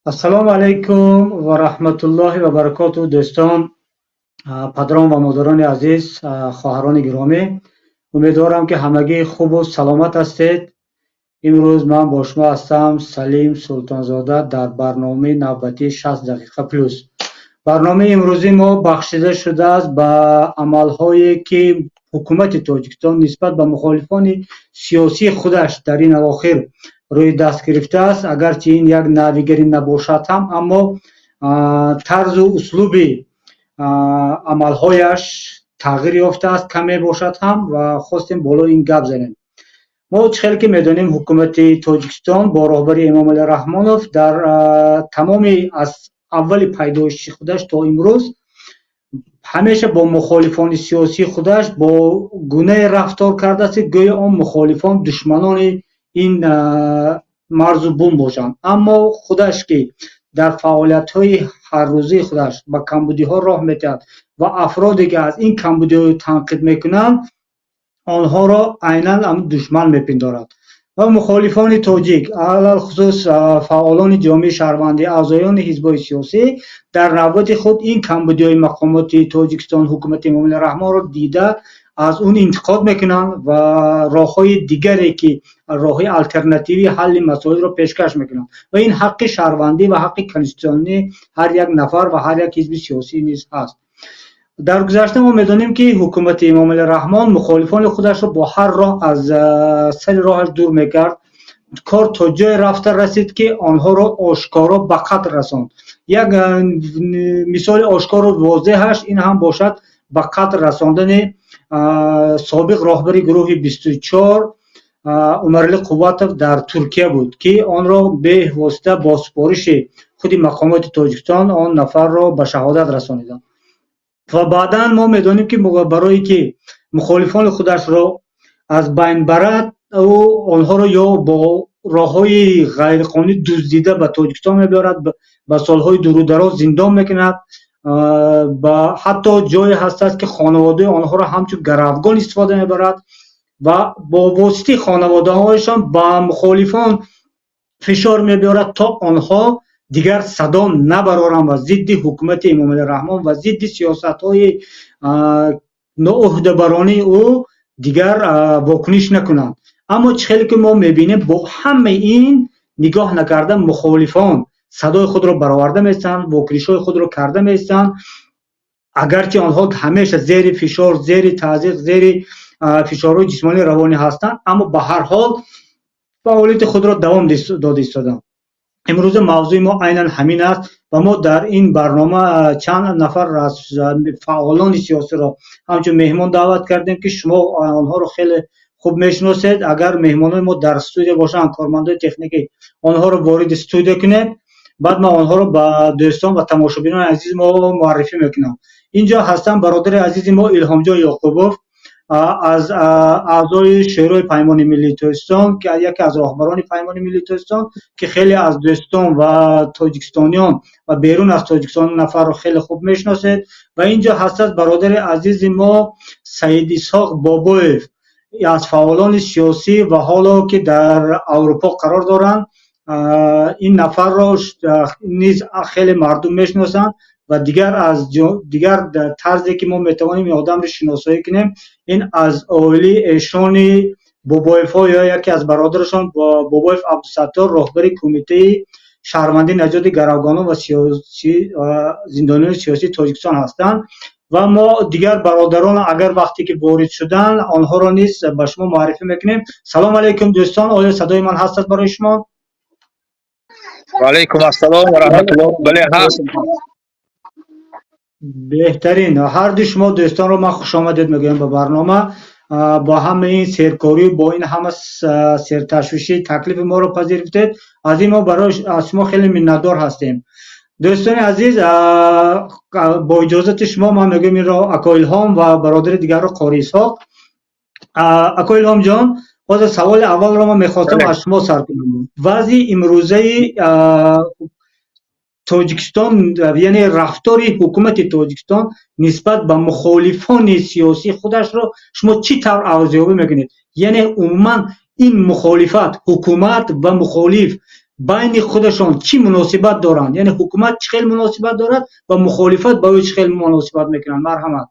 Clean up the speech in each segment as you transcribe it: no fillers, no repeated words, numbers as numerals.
Ассалому алайкум ва раҳматуллоҳи ва баракоту, дӯстон, падарон ва модарони азиз, хоҳарони гиромӣ. Умедворам, ки ҳамагӣ хубу саломат ҳастед. Имрӯз ман бо шумо ҳастам, Салим Султонзода, дар барномаи навбатии 60 дақиқа плюс. Барномаи имрӯзии мо бахшида шудааст ба амалҳое, ки ҳукумати Тоҷикистон нисбат ба мухолифони сиёсии худаш дар ин авохир рӯи даст гирифтааст. Агарчи ин як навигарӣ набошад ҳам, аммо тарзу услуби амалҳояш тағйир ёфтааст, каме бошад ҳам, ва хостем болои ин гап занем. Мо чӣ хеле ки медонем, ҳукумати Тоҷикистон бо роҳбарии Эмомалӣ Раҳмонов дар тамоми аз аввали пайдоиши худаш то имрӯз ҳамеша бо мухолифони сиёсии худаш бо гунае рафтор кардааст, ки гӯё он мухолифон душманони ин марзу бум бошанд. Аммо худаш, ки дар фаъолиятҳои ҳаррӯзии худаш ба камбудиҳо роҳ медиҳад ва афроде, ки аз ин камбудиҳо танқид мекунанд, онҳоро айнан душман мепиндорад. Ва мухолифони тоҷик, алалхусус фаъолони ҷомеаи шаҳрвандӣ, аъзоёни ҳизбҳои сиёсӣ дар навбати худ ин камбудиҳои мақомоти Тоҷикистон, ҳукумати Эмомалӣ Раҳмонро дида, аз он интиқод мекунанд ва роҳҳои дигаре, ки роҳҳои алтернативии ҳалли масоилро пешкаш мекунанд. Ва ин ҳаққи шаҳрвандӣ ва ҳаққи конститутсионии ҳар як нафар ва ҳар як ҳизби сиёсӣ низ ҳаст. Дар гузашта мо медонем, ки ҳукумати Эмомалӣ Раҳмон мухолифони худашро бо ҳар роҳ аз сари роҳаш дур мекард. Кор то ҷое рафта расид, ки онҳоро ошкоро ба қатл расонд. Як мисоли ошкору возеҳаш ин ҳам бошад ба қатл расондани собиқ роҳбари гурӯҳи 24 Умаралӣ Қувватов дар Туркия буд, ки онро бевосита бо супориши худи мақомоти Тоҷикистон он нафарро ба шаҳодат расониданд. Ва баъдан мо медонем, ки барое ки мухолифони худашро аз байн барад, ӯ онҳоро ё бо роҳҳои ғайриқонунӣ дуздида ба Тоҷикистон мебиёрад, ба солҳои дуру дароз зиндон мекунад, ҳатто ҷое ҳастааст, ки хонаводаи онҳоро ҳамчун гаравгон истифода мебарад ва бо воситаи хонаводаҳояшон ба мухолифон фишор мебиёрад, то онҳо дигар садо набароранд ва зидди ҳукумати Эмомалӣ Раҳмон ва зидди сиёсатҳои ноуҳдабаронии ӯ дигар вокуниш накунанд. Аммо чӣ хеле ки мо мебинем, бо ҳамаи ин нигоҳ накарда, мухолифон садои худро бароварда меистанд, вокунишҳои худро карда меистанд, агарчи онҳо ҳамеша зери фишор, зери тазйиқ, зери фишорҳои ҷисмонию равонӣ ҳастанд, аммо ба ҳар ҳол фаъолияти худро давом дода истоданд. Имрӯза мавзӯи мо айнан ҳамин аст ва мо дар ин барнома чанд нафар аз фаъолони сиёсиро ҳамчун меҳмон даъват кардем, ки шумо онҳоро хеле хуб мешиносед. Агар меҳмонои мо дар студия бошанд, кормандои техникӣ, онҳоро вориди студия кунед, баъд ман онҳоро ба дӯстон ва тамошобинони азизи мо муаррифӣ мекунам. Инҷо ҳастанд бародари азизи мо Илҳомҷон Ёқубов аз аъзои Шӯрои Паймони Миллии Тоҷикистон, ки яке аз роҳбарони Паймони Миллии Тоҷикистон, ки хеле аз дӯстон ва тоҷикистониён ва берун аз Тоҷикистон нафарро хеле хуб мешиносед. Ва инҷо ҳастад бародари азизи мо Саид Исҳоқ Бобоев, аз фаъолони сиёсӣ ва ҳоло ки дар Аврупо қарор доранд. Ин нафарро низ хеле мардум мешиносанд ва дигар аз дигар тарзе, ки мо метавонем ин одамро шиносоӣ кунем, ин аз оилаи эшони Бобоевҳо ё яке аз бародарашон Бобоев Абдусаттор, роҳбари Кумитаи шаҳрвандии наҷоти гаравгонон ва зиндониёни сиёсии Тоҷикистон ҳастанд. Ва мо дигар бародарон, агар вақте ки ворид шуданд, онҳоро низ ба шумо муаррифӣ мекунем. Салом алайкум, дӯстон! Оё садои ман ҳастад барои шумо? Ва алайкум ассалом ва раҳматуллоҳ. Бале, ҳаст. Беҳтарин. Ҳарду шумо дӯстонро ман хушомадед мегӯям ба барнома. Бо ҳамаи ин серкорӣ, бо ин ҳама серташвишӣ таклифи моро пазируфтед, аз ин мо барои аз шумо хеле миннатдор ҳастем. Дӯстони азиз, бо иҷозати шумо ман мегӯям инро ако Илҳом ва бародари дигарро Қори Исҳоқ. Ако Илҳомҷон, ҳозир саволи аввалро ман мехостам аз шумо сар кунам. Вазъи имрӯзаи Тоҷикистон, яъне рафтори ҳукумати Тоҷикистон нисбат ба мухолифони сиёсии худашро шумо чӣ тавр арзёбӣ мекунед? Яъне умуман ин мухолифат, ҳукумат ва мухолиф Байни худашон чӣ муносибат доранд, яъне ҳукумат чӣ хел муносибат дорад ва мухолифат ба ӯ чӣ хел муносибат мекунанд? Марҳамат.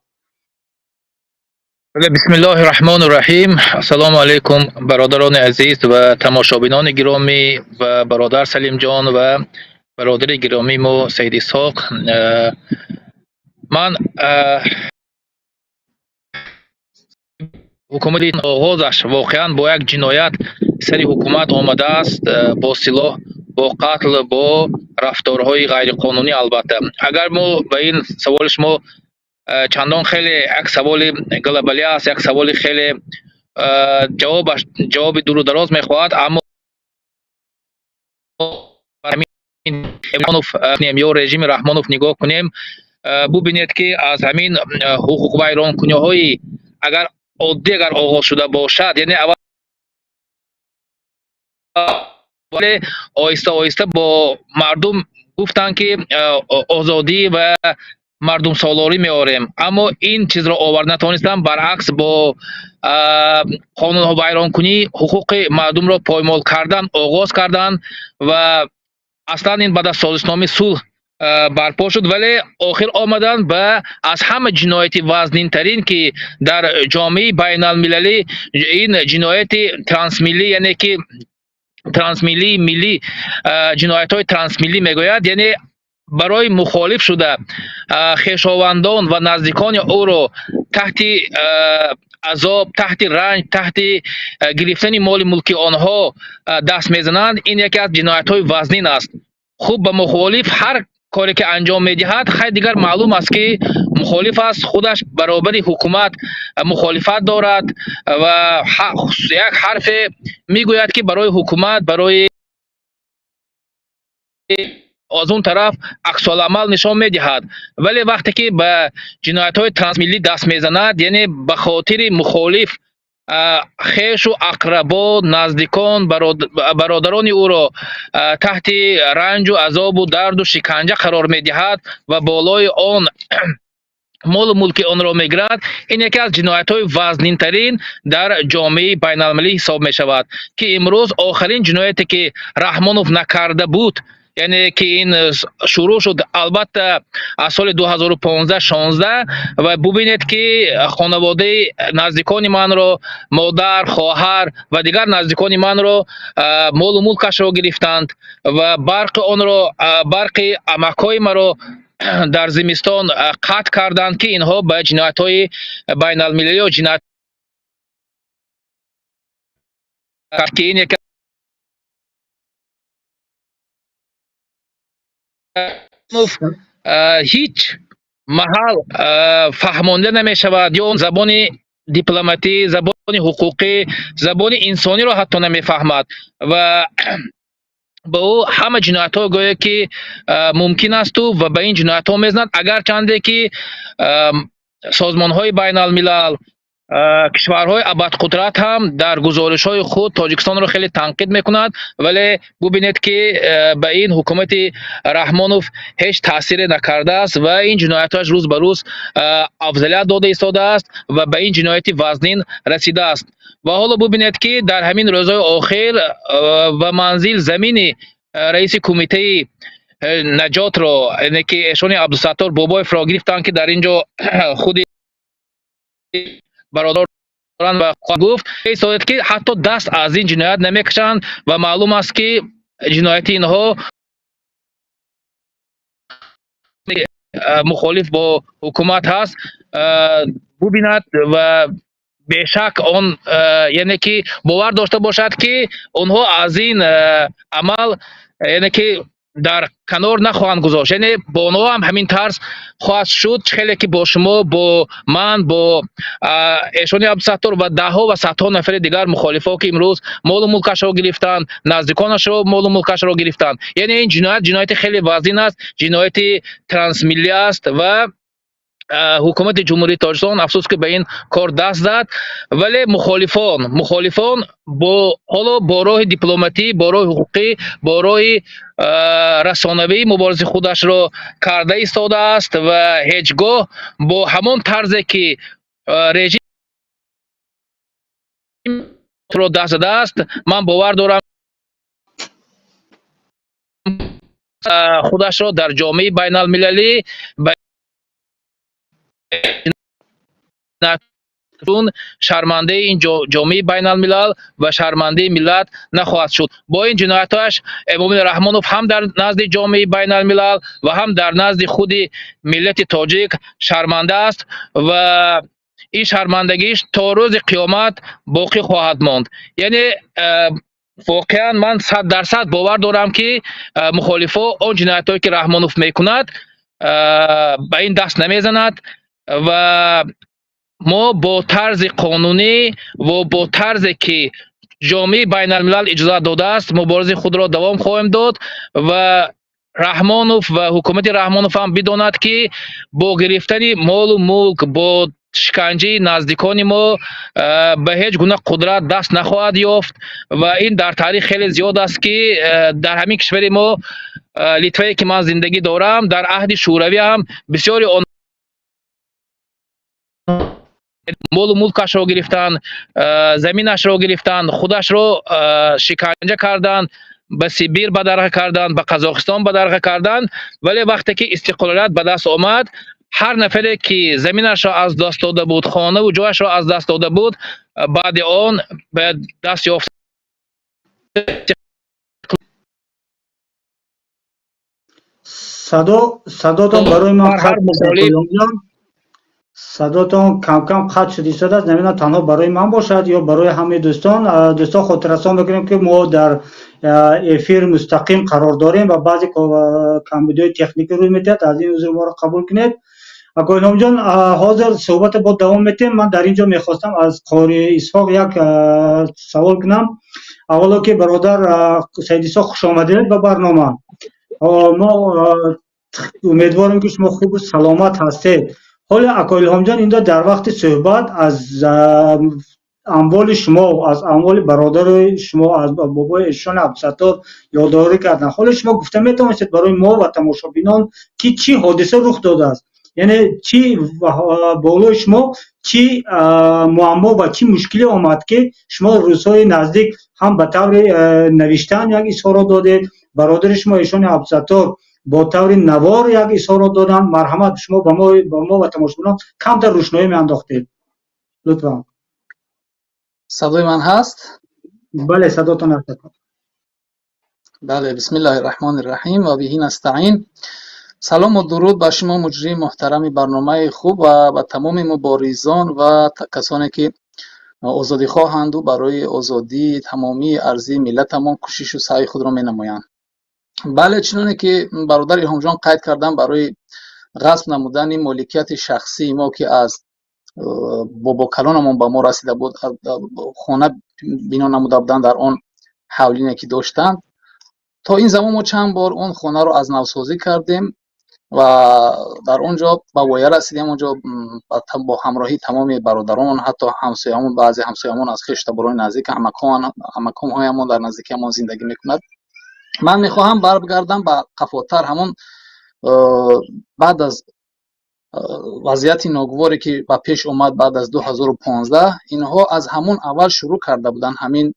Бисмиллоҳи раҳмони раҳим. Ассалому алайкум, бародарони азиз ва тамошобинони гиромӣ ва бародар Салимҷон ва бародари гиромии мо Саид Исҳоқ. Ман ҳукумати оғозаш воқеан бо як ҷиноят сари ҳукумат омадааст, бо силоҳ, бо қатл, бо рафторҳои ғайриқонунӣ. Албатта, агар мо ба ин саволи шумо чандон хеле як саволи глобалӣ аст, як саволи хеле ҷавобаш ҷавоби дуру дароз мехоҳад, аммо ё режими Раҳмонов нигоҳ кунем, бубинед, ки аз ҳамин ҳуқуқвайронкуниҳои агар оддӣ агар оғоз шуда бошад, яъне аввал оҳиста оҳиста бо мардум гуфтанд, ки озодӣ ва мардумсолорӣ меорем, аммо ин чизро оварда натавонистанд. Баръакс, бо қонунвайронкунӣ, ҳуқуқи мардумро поймол кардан оғоз карданд ва аслан ин баъд аз созишномаи сулҳ барпо шуд. Вале охир омаданд ба аз ҳама ҷинояти вазнинтарин, ки дар ҷомеаи байналмилалӣ ин ҷинояти трансмиллӣ, яъне ки трансмиллии миллӣ, ҷиноятҳои трансмиллӣ мегӯяд, яъне барои мухолиф шуда хешовандон ва наздикони ӯро таҳти азоб, таҳти ранҷ, таҳти гирифтани моли мулки онҳо даст мезананд. Ин яке аз ҷиноятҳои вазнин аст. Хуб, ба мухолиф ҳар коре ки анҷом медиҳад, хай, дигар маълум аст, ки мухолиф аст, худаш баробари ҳукумат мухолифат дорад ва як ҳарфе мегӯяд, ки барои ҳукумат, барои аз он тараф аксуламал нишон медиҳад. Вале вақте ки ба ҷиноятҳои трансмиллӣ даст мезанад, яъне ба хотири мухолиф хешу ақрабо, наздикон, бародарони ӯро таҳти ранҷу азобу дарду шиканҷа қарор медиҳад ва болои он молу мулки онро мегирад, ин яке аз ҷиноятҳои вазнинтарин дар ҷомеаи байналмилалӣ ҳисоб мешавад, ки имрӯз охирин ҷинояте, ки Раҳмонов накарда буд, яъне ки ин шурӯъ шуд, албатта, аз соли 2015-16. Ва бубинед, ки хонаводаи наздикони манро, модар, хоҳар ва дигар наздикони манро, молу мулкашро гирифтанд ва барқи онро, барқи амакҳои маро дар зимистон қатъ карданд, ки инҳо ба ҷиноятҳои байналмилалӣ ё ҷиноят, ки ин яке ҳеҷ маҳал фаҳмонда намешавад ё он забони дипломатӣ, забони ҳуқуқӣ, забони инсониро ҳатто намефаҳмад ва ба ӯ ҳама ҷиноятҳо гӯё ки мумкин асту ва ба ин ҷиноятҳо мезанад. Агарчанде ки созмонҳои байналмилал, кишварҳои абадқудрат ҳам дар гузоришҳои худ Тоҷикистонро хеле танқид мекунад, вале бубинед, ки ба ин ҳукумати Раҳмонов ҳеҷ таъсире накардааст ва ин ҷиноятҳояш рӯз ба рӯз афзалият дода истодааст ва ба ин ҷинояти вазнин расидааст. Ва ҳоло бубинед, ки дар ҳамин рӯзҳои охир ба манзил замини раиси кумитаи наҷотро, яъне ки эшони Абдусаттор Бобоевро гирифтанд, ки дар ин ҷо худи бародар ва гуфт истодед, ки ҳатто даст аз ин ҷиноят намекашанд ва маълум аст, ки ҷинояти инҳо мухолиф бо ҳукумат ҳаст, бубинад ва бешак он, яъне ки бовар дошта бошад, ки онҳо аз ин амал, яъне ки дар канор нахоҳанд гузошт, яъне бо онҳо ҳам ҳамин тарз хоҳад шуд, хеле ки бо шумо, бо ман, бо эшони Абдусаттор ва даҳҳо ва садҳо нафари дигар мухолифҳо, ки имрӯз молу мулкашро гирифтанд, наздиконашро молу мулкашро гирифтанд. Яъне ин ҷиноят ҷинояти хеле вазнин аст, ҷинояти трансмиллӣ аст ва ҳукумати Ҷумҳурии Тоҷикистон, афсӯс, ки ба ин кор даст зад. Вале мухолифон бо ҳоло бо роҳи дипломатӣ, бо роҳи ҳуқуқӣ, бо роҳи расонавӣ муборизаи худашро карда истодааст ва ҳеҷ гоҳ бо ҳамон тарзе, ки режимро даст задааст, ман бовар дорам. Худашро дар ҷомеаи байналмилалӣ ба шармандаи ин ҷомеаи байналмилал ва шармандаи миллат нахоҳад шуд. Бо ин ҷиноятҳояш Эмомалӣ Раҳмонов ҳам дар назди ҷомеаи байналмилал ва ҳам дар назди худи миллати тоҷик шарманда аст ва ин шармандагиш то рӯзи қиёмат боқӣ хоҳад монд. Яъне воқеан ман 100% бовар дорам, ки мухолифо он ҷиноятҳое, ки Раҳмонов мекунад, ба ин даст намезанад ва мо бо тарзи қонунӣ ва бо тарзе, ки ҷомеаи байналмилал иҷозат додааст, муборизаи худро давом хоҳем дод. Ва Раҳмонов ва ҳукумати Раҳмонов ҳам бидонад, ки бо гирифтани молу мулк, бо шиканҷаи наздикони мо ба ҳеҷ гуна қудрат даст нахоҳад ёфт. Ва ин дар таърих хеле зиёд аст, ки дар ҳамин кишвари мо, Литвае, ки ман зиндагӣ дорам, дар аҳди Шӯравӣ ҳам бисёри он молу мулкашро гирифтанд, заминашро гирифтанд, худашро шиканҷа карданд, ба Сибир бадарға карданд, ба Қазоқистон бадарға карданд. Вале вақте ки истиқлолият ба даст омад, ҳар нафаре, ки заминашро аз даст дода буд, хонаву ҷояшро аз даст дода буд, баъди он ба даст ёфт. Садотон барои ман, садотон камкам қатъ шуд истодааст. Намедонам, танҳо барои ман бошад ё барои ҳамаи дӯстон. Дӯстон, хотиррасон мекунем, ки мо дар эфир мустақим қарор дорем ва баъзе камбудиҳои техникӣ рӯй медиҳад, аз ин узр моро қабул кунед. Ако Илҳомҷон, ҳозир суҳбата бо давом метиҳем. Ман дар ин ҷо мехостам аз қори Исҳоқ як савол кунам. Аввало ки, бародар Саид Исҳоқ, хушомадед ба барнома. Мо умедворем, ки шумо хубу саломат ҳастед. Ҳоло ако Илҳомҷон инҷо дар вақти суҳбат аз амволи шумо, аз амволи бародари шумо, аз бобои эшон Абдусаттор ёдоварӣ карданд. Ҳоло шумо гуфта метавонистед барои мо ва тамошобинон, ки чӣ ҳодиса рух додааст, яъне чӣ болои шумо, чӣ муаммо ва чӣ мушкиле омад, ки шумо рӯзҳои наздик ҳам ба таври навиштан як изҳорот додед, бародари шумо эшони Абдусаттор бо таври навор як изҳорот доданд? Марҳамат, шумо ба мо ва тамошобинон камтар рӯшноӣ меандохтед, лутфан. Садои ман ҳаст? Бале, садотон ҳаст. Бале, бисмиллаҳи раҳмони раҳим ва биҳи настаин. Салому дуруд ба шумо, муҷрии муҳтарами барномаи хуб, ва ба тамоми муборизон ва касоне, ки озодихоҳанду барои озодии тамомии арзии миллатамон кӯшишу саъи худро менамоянд. Бале, чуноне ки бародар Илҳомҷон қайд карданд, барои ғасб намудани моликияти шахсии мо, ки аз бобокалонамон ба мо расида буд, хона бино намуда буданд дар он ҳавлине, ки доштанд. То ин замон мо чанд бор он хонаро аз навсозӣ кардем ва дар он ҷо ба воя расидем. Он ҷо бо ҳамроҳии тамоми бародарон, ҳатто ҳамсоямон, баъзе ҳамсоямон аз хешу таборони наздик, амаконҳоямон дар наздикиамон зиндагӣ мекунад. Ман мехоҳам баргардам ба қафотар, ҳамон баъд аз вазъияти ногуворе, ки ба пеш омад баъд аз 2015. Инҳо аз ҳамон аввал шурӯъ карда буданд ҳамин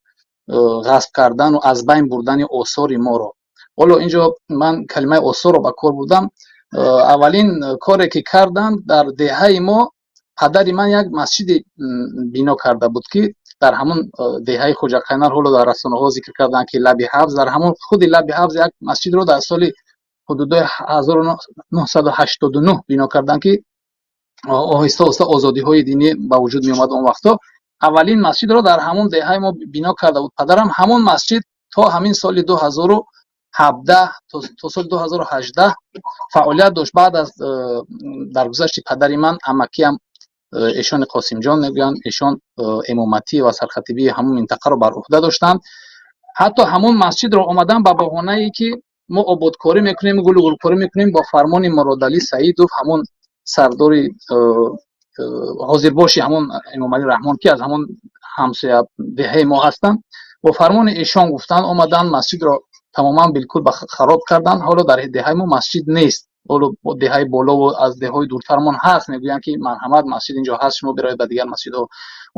ғасб кардану аз байн бурдани осори моро. Ҳоло инҷо ман калимаи осорро ба кор бурдам. Аввалин коре, ки карданд, дар деҳаи мо падари ман як масҷиде бино карда буд, ки дар ҳамон деҳаи Хоҷақайнар, ҳоло дар расонаҳо зикр карданд, ки лаби ҳавз, дар ҳамон худи лаби ҳавз як масҷидро дар соли ҳудудои 1989 бино карданд, ки оҳиста оҳиста озодиҳои динӣ ба вуҷуд меомад он вақтҳо. Аввалин масҷидро дар ҳамон деҳаи мо бино карда буд падарам. Ҳамон масҷид то ҳамин соли 2017, то соли 2018 фаъолият дошт. Баъд аз даргузашти падари ман, амакиам эшони Қосимҷон мегӯянд, эшон имоматӣ ва сархатибии ҳамон минтақаро бар уҳда доштанд. Ҳатто ҳамон масҷидро омадан ба баҳонае, ки мо ободкорӣ мекунем, гулу гулкорӣ мекунем, бо фармони Муродалӣ Саидов, ҳамон сардори ҳозирбоши ҳамон Эмомалӣ Раҳмон, ки аз ҳамон ҳамсоя деҳаи мо ҳастанд, бо фармони эшон гуфтанд, омаданд, масҷидро тамоман билкул хароб карданд. Ҳоло дар деҳаи мо масҷид нест. Ҳоло деҳаи болову аз деҳҳои дуртармон ҳаст, мегӯянд, ки марҳамат, масҷид инҷо ҳаст, шумо биравед ба дигар масҷидҳо.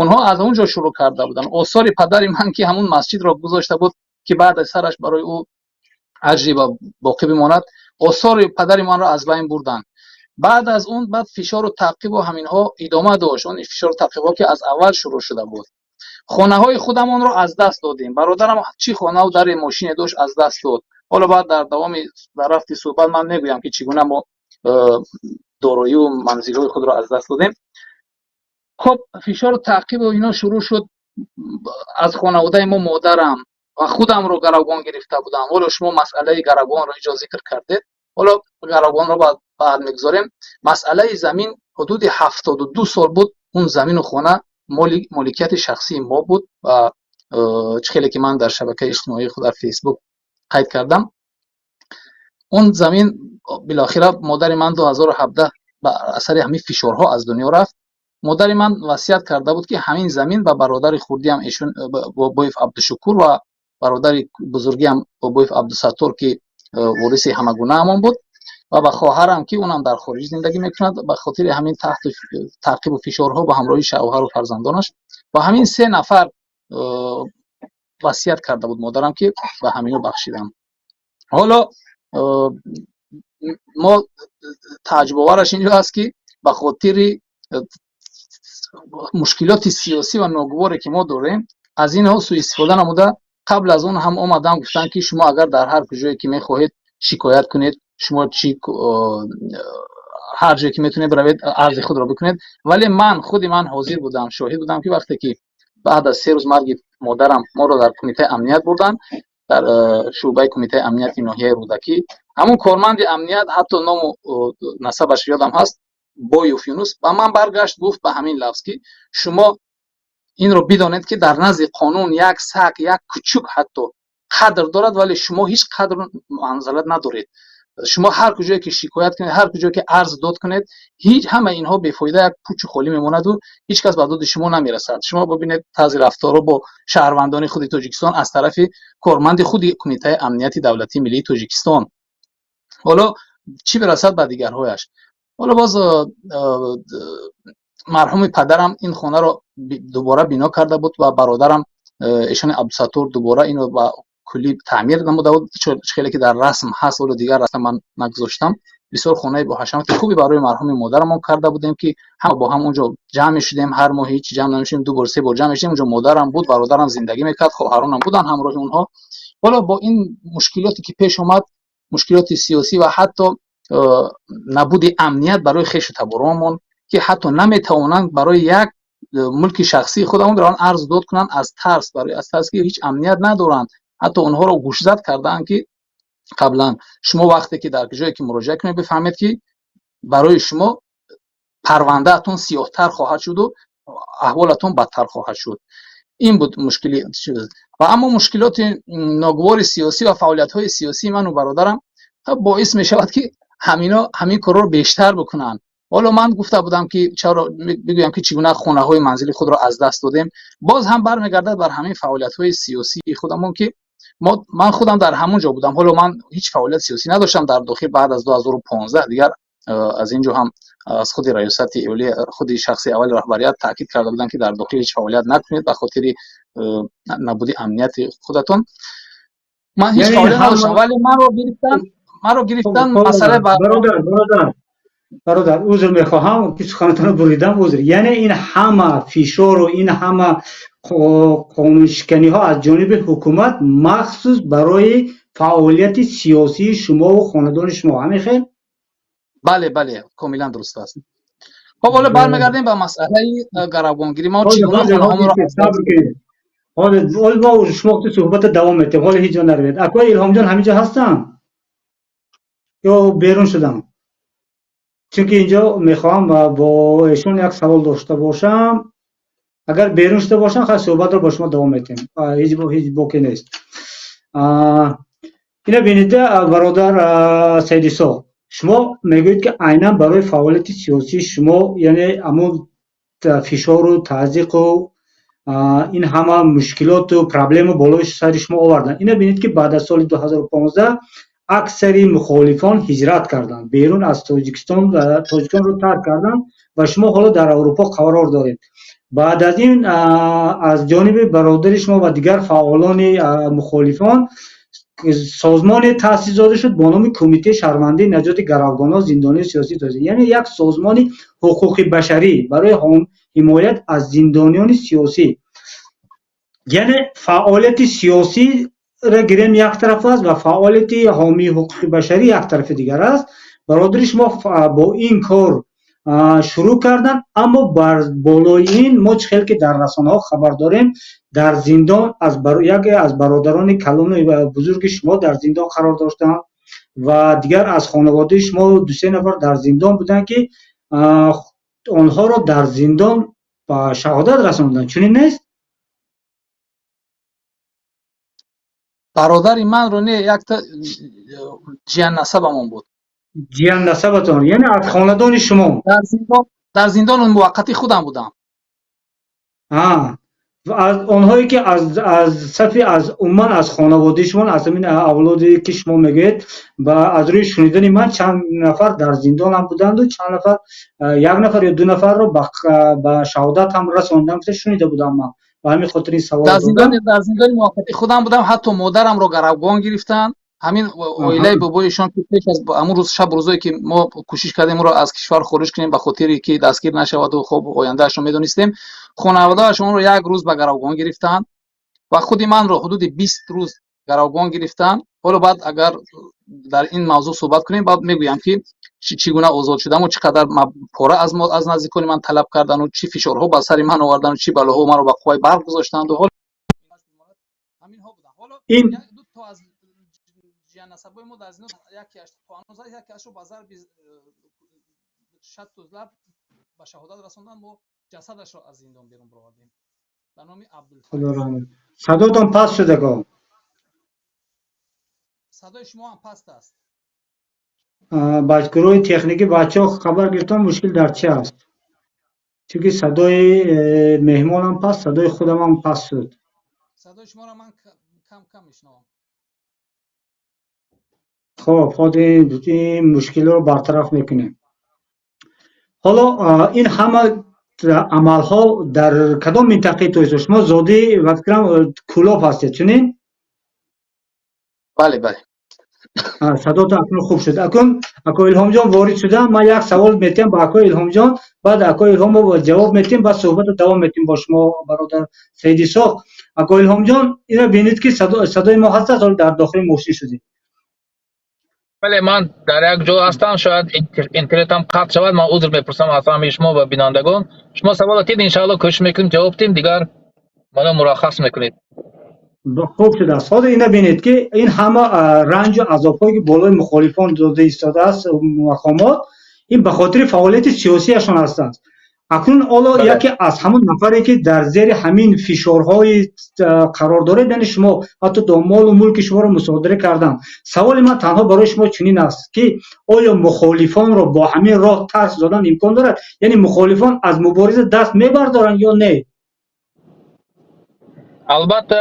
Онҳо аз он ҷо шурӯъ карда буданд. Осори падари ман, ки ҳамон масҷидро гузошта буд, ки баъд аз сараш барои ӯ Аҷри боқӣ бимонад. Осори падари манро аз байн бурданд. Баъд аз он баъд фишору таъқибу ҳаминҳо идома дошт, он фишору таъқибҳо, ки аз аввал шурӯъ шуда буд. Хонаҳои худамонро аз даст додем. Бародарам чӣ хонаву дари мошине дошт, аз даст дод. Ҳоло баъд дар давоми дар рафти суҳбат ман мегӯям, ки чӣ гуна мо дороию манзилҳои худро аз даст додем. Хуб, фишору таъқибу ино шурӯъ шуд. Аз хонаводаи мо модарам ва худамро гаравгон гирифта будам. Ҳоло шумо масъалаи гаравгонро инҷо зикр кардед, ҳоло гаравгонро баъд мегузорем. Масъалаи замин ҳудуди 72 сол буд, он замину хона моликияти шахсии мо буд ва чӣ хеле ки ман дар шабакаи иҷтимоии худ, дар Фейсбук қайд кардам, он замин билохира модари ман 2017 ба асари ҳамин фишорҳо аз дунё рафт. Модари ман васият карда буд, ки ҳамин замин ба бародари хурдиам эшон Бобоев Абдушукур ва бародари бузургиам Бобоев Абдусаттор, ки вориси ҳамагунаамон буд, ва ба хоҳарам, ки унам дар хориҷ зиндагӣ мекунад, ба хотири ҳамин таҳти таъқибу фишорҳо ба ҳамроҳи шавҳару фарзандонаш, ба ҳамин се нафар васият карда буд модарам, ки ба ҳамино бахшидам. Ҳоло мо тааҷҷубовараш инҷо аст, ки ба хотири мушкилоти сиёсӣ ва ногуворе, ки мо дорем, аз инҳо сӯистифода намуда, қабл аз он ҳам омадам, гуфтанд, ки шумо агар дар ҳар куҷое ки мехоҳед шикоят кунед, шумо чи ҳар ҷое ки метавонед биравед, арзи худро бикунед. Вале ман худи ман ҳозир будам, шоҳид будам, ки вақте ки баъд аз 3 рӯз марги модарам моро дар кумитаи амният бурданд, дар шӯъбаи кумитаи амнияти ноҳияи Рӯдакӣ, ҳамун корманди амният, ҳатто ному насабаш ёдам ҳаст, Боюф Юнус, ба ман баргашт, гуфт ба ҳамин лафз, ки шумо инро бидонед, ки дар назди қонун як саг, як кучук ҳатто қадр дорад, вале шумо ҳеҷ қадру манзалат надоред. Шумо ҳар куҷое ки шикоят кунед, ҳар куҷое ки арз дод кунед, ҳеҷ ҳама инҳо бефоида, як пучи холӣ мемонаду ҳеҷ кас ба доди шумо намерасад. Шумо бибинед тарзи рафторро бо шаҳрвандони худи Тоҷикистон аз тарафи корманди худи Кумитаи амнияти давлатии миллии Тоҷикистон. Ҳоло чӣ бирасад ба дигарҳояш? Ҳоло боз марҳуми падарам ин хонаро дубора бино карда буд ва бародарам эшони Абдусаттор дубора инро ба куллӣ таъмир намуда буд, чӣ хеле ки дар расм ҳаст. Ҳоло дигар расм ман нагузоштам. Бисёр хонаи боҳашамати хубе барои марҳуми модарамон карда будем, ки ҳама бо ҳам онҷо ҷамъ мешудем. Ҳар моҳ ҳеҷ ҷамъ намешудем, ду бор, се бор ҷамъ мешудем. Онҷо модарам буд, бародарам зиндагӣ мекард, хоҳаронам буданд ҳамроҳи онҳо. Ҳоло бо ин мушкилоте, ки пеш омад, мушкилоти сиёсӣ ва ҳатто набуди амният барои хешу таборонмон, ки ҳатто наметавонанд барои як мулки шахсии худамон бираванд, арз дод кунанд, аз тарс, барои аз тарс, ки ҳеҷ амният надоранд. Ҳатто онҳоро гӯшзад кардаанд, ки қаблан шумо вақте ки дар ҷое ки муроҷиат кунед, бифаҳмед, ки барои шумо парвандаатон сиёҳтар хоҳад шуду аҳволатон бадтар хоҳад шуд. Ин буд мушкили. Ва аммо мушкилоти ногувори сиёсӣ ва фаъолиятҳои сиёсии ману бародарам боис мешавад, ки ҳамино ҳамин корро бештар бикунанд. Ҳоло ман гуфта будам, ки чаро бигӯям, ки чӣ гуна хонаҳои манзили худро аз даст додем. Боз ҳам бармегардад бар ҳамин фаъолиятҳои сиёсии худамон, ки ман худам дар ҳамон ҷо будам. Ҳоло ман ҳеҷ фаъолияти сиёсӣ надоштам дар дохил баъд аз 2015. Дигар аз ин ҷо ҳам аз худи раёсати олӣ, худи шахси аввали раҳбарият таъкид карда буданд, ки дар дохил ҳеҷ фаъолият накунед ба хотири набуди амнияти худатон. Ман ҳеҷ фаъолият надоштам, вале маро гирифтан масъала. Бародар, узр мехоҳам, ки суханатонро буридам, узр. Яъне ин ҳама фишору ин ҳама қонуншиканиҳо аз ҷониби ҳукумат махсус барои фаъолияти сиёсии шумову хонадони шумо, ҳамин хел? Бале, комилан дуруст аст. Хоб, ҳоло бармегардем ба масъалаи гаравгонгирӣ. Мо чӣ гуна хонаҳомонро ҳоло мо шумо суҳбата давом метиҳем, ҳоло ҳеҷ ҷо наравед. Акои Илҳомҷон ҳаминҷо ҳастанд ё берун шудам? Чунки инҷо мехоҳам бо эшон як савол дошта бошам. Агар берун шуда бошам, хай, суҳбатро бо шумо давом метиҳем, ҳеҷ боке нест. Ина бинед, бародар Саидисо, шумо мегӯед, ки айнан барои фаъолияти сиёсии шумо, яъне ҳамун фишору тазйиқу ин ҳама мушкилоту проблема болои сари шумо оварданд. Ина бинед, ки баъд аз соли 2015 аксари мухолифон ҳиҷрат карданд берун аз Тоҷикистон, Тоҷикистонро тарк карданд ва шумо ҳоло дар Аврупо қарор доред. Баъд аз ин аз ҷониби бародари шумо ва дигар фаъолони мухолифон Созмоне таъсис дода шуд бо номи Кумитаи шаҳрвандии наҷоти гаравгонҳо, зиндониёни сиёсии тоҷик, яъне як созмони ҳуқуқи башарӣ барои ҳимоят аз зиндониёни сиёсӣ. Яъне фаъолияти сиёсиро гирем, як тараф аст ва фаъолияти ҳомии ҳуқуқи башарӣ як тарафи дигар аст. Бародари шумо бо ин кор шурӯъ карданд, аммо бар болои ин мо чӣ хел ки дар расонаҳо хабар дорем, дар зиндон аз яке аз бародарони калону бузурги шумо дар зиндон қарор доштанд ва дигар аз хонаводаи шумо дусе нафар дар зиндон буданд, ки онҳоро дар зиндон ба шаҳодат расонданд. Чунин нест? Бародари манро не, якта ҷияннасабамон буд. Ҷияннасабатон, яъне аз хонадони шумо? Дар зиндони муваққатӣ худам будам. Аз онҳое ки аз сафи, аз умуман аз хонаводаи шумо, аз ҳамин авлоде ки шумо мегӯед, ба аз рӯи шунидани ман чанд нафар дар зиндон ҳам буданду чанд нафар, як нафар ё ду нафарро ба шаҳодат ҳам расондам, гуфта шунида будам ман. Ба ҳамин хотир ин савол додам. Дар зиндони муваққатӣ худам будам, ҳатто модарамро гаравгон гирифтанд. Ҳамин оилаи бобоишон ки пеш аз ҳамун рӯз, шаб рӯзое ки мо кӯшиш кардем ӯро аз кишвар хориҷ кунем, ба хотире ки дастгир нашаваду хоб ояндаашро медонистем, хонаводааш онро як рӯз ба гаравгон гирифтанд ва худи манро ҳудуди 20 рӯз гаравгон гирифтанд. Ҳоло баъд агар дар ин мавзӯъ суҳбат кунем, баъд мегӯям ки чӣ гуна озод шудаму чӣ қадар пора аз наздикони ман талаб кардану чӣ фишорҳо ба сари ман овардану чӣ балоҳо маро ба қувваи барқ гузоштанду ҳол ҳаминҳо буданд. Ҳоло ду то аз ҷияннасабои мо дар зиндон, якеаш то ҳанӯз, якеашро ба зарби шатту лаб ба шаҳодат расонданд. Мо ҷасадашро аз зиндон берун баровардем ба номи Абдулфайз. Садотон паст шудаго. Садои шумо ҳам паст аст. Гурӯҳи техникӣ, бачаҳо, хабар гирифтан мушкил дар чи аст, чунки садои меҳмонам паст, садои худамам паст шуд. Садои шуморо ман кам кам мешунавам. Хоб, худ ин мушкилро бартараф мекунем. Ҳоло ин ҳама амалҳо дар кадом минтақаи Тоҷикистон? Шумо зодӣ ва фикрам Кӯлоб ҳастед, чунин? Бале, бале. Садото акнун хуб шуд. Акун ако Илҳомҷон ворид шудам, ман як савол метиҳам ба ако Илҳомҷон, баъд ако Илҳом ҷавоб метиҳем, баъд суҳбатро давом метиҳем бо шумо, бародар Саиди Соқ. Ако Илҳомҷон, инро бинед ки садои мо ҳаст аст, дар дохили мошин шудем. Бале, ман дар як ҷо ҳастам, шояд интернетам қатъ шавад, ман узр мепурсам аз ҳамаи шумо ва бинандагон. Шумо савол тид, иншаалло кӯшиш мекунем ҷавоб диҳем, дигар мана мураххас мекунед. Хуб шудааст. Ҳозир ина бинед ки ин ҳама ранҷу азобҳое ки болои мухолифон дода истодааст мақомот, ин ба хотири фаъолияти сиёсиашон ҳастанд. Акнун ҳоло яке аз ҳамон нафаре ки дар зери ҳамин фишорҳои қарор доред, яъне шумо, ҳатто то молу мулки шуморо мусодира карданд. Саволи ман танҳо барои шумо чунин аст ки оё мухолифонро бо ҳамин роҳ тарс додан имкон дорад? Яъне мухолифон аз мубориза даст мебардоранд ё не? Албатта,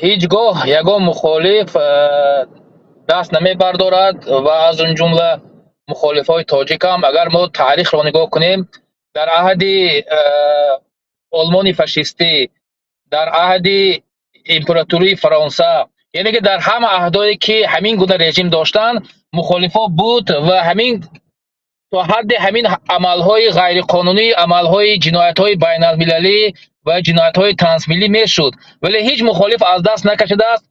ҳеҷ гоҳ ягон мухолиф даст намебардорад ва аз он ҷумла мухолифҳои тоҷикам. Агар мо таърихро нигоҳ кунем, дар аҳди Олмони фашистӣ, дар аҳди импературии Фаронса, яъне ки дар ҳама аҳдое ки ҳамин гуна режим доштанд, мухолифҳо буд ва ҳамин то ҳадди ҳамин амалҳои ғайриқонунӣ, амалҳои ҷиноятҳои байналмилалӣ ва ҷиноятҳои трансмиллӣ мешуд, вале ҳеҷ мухолиф аз даст накашидааст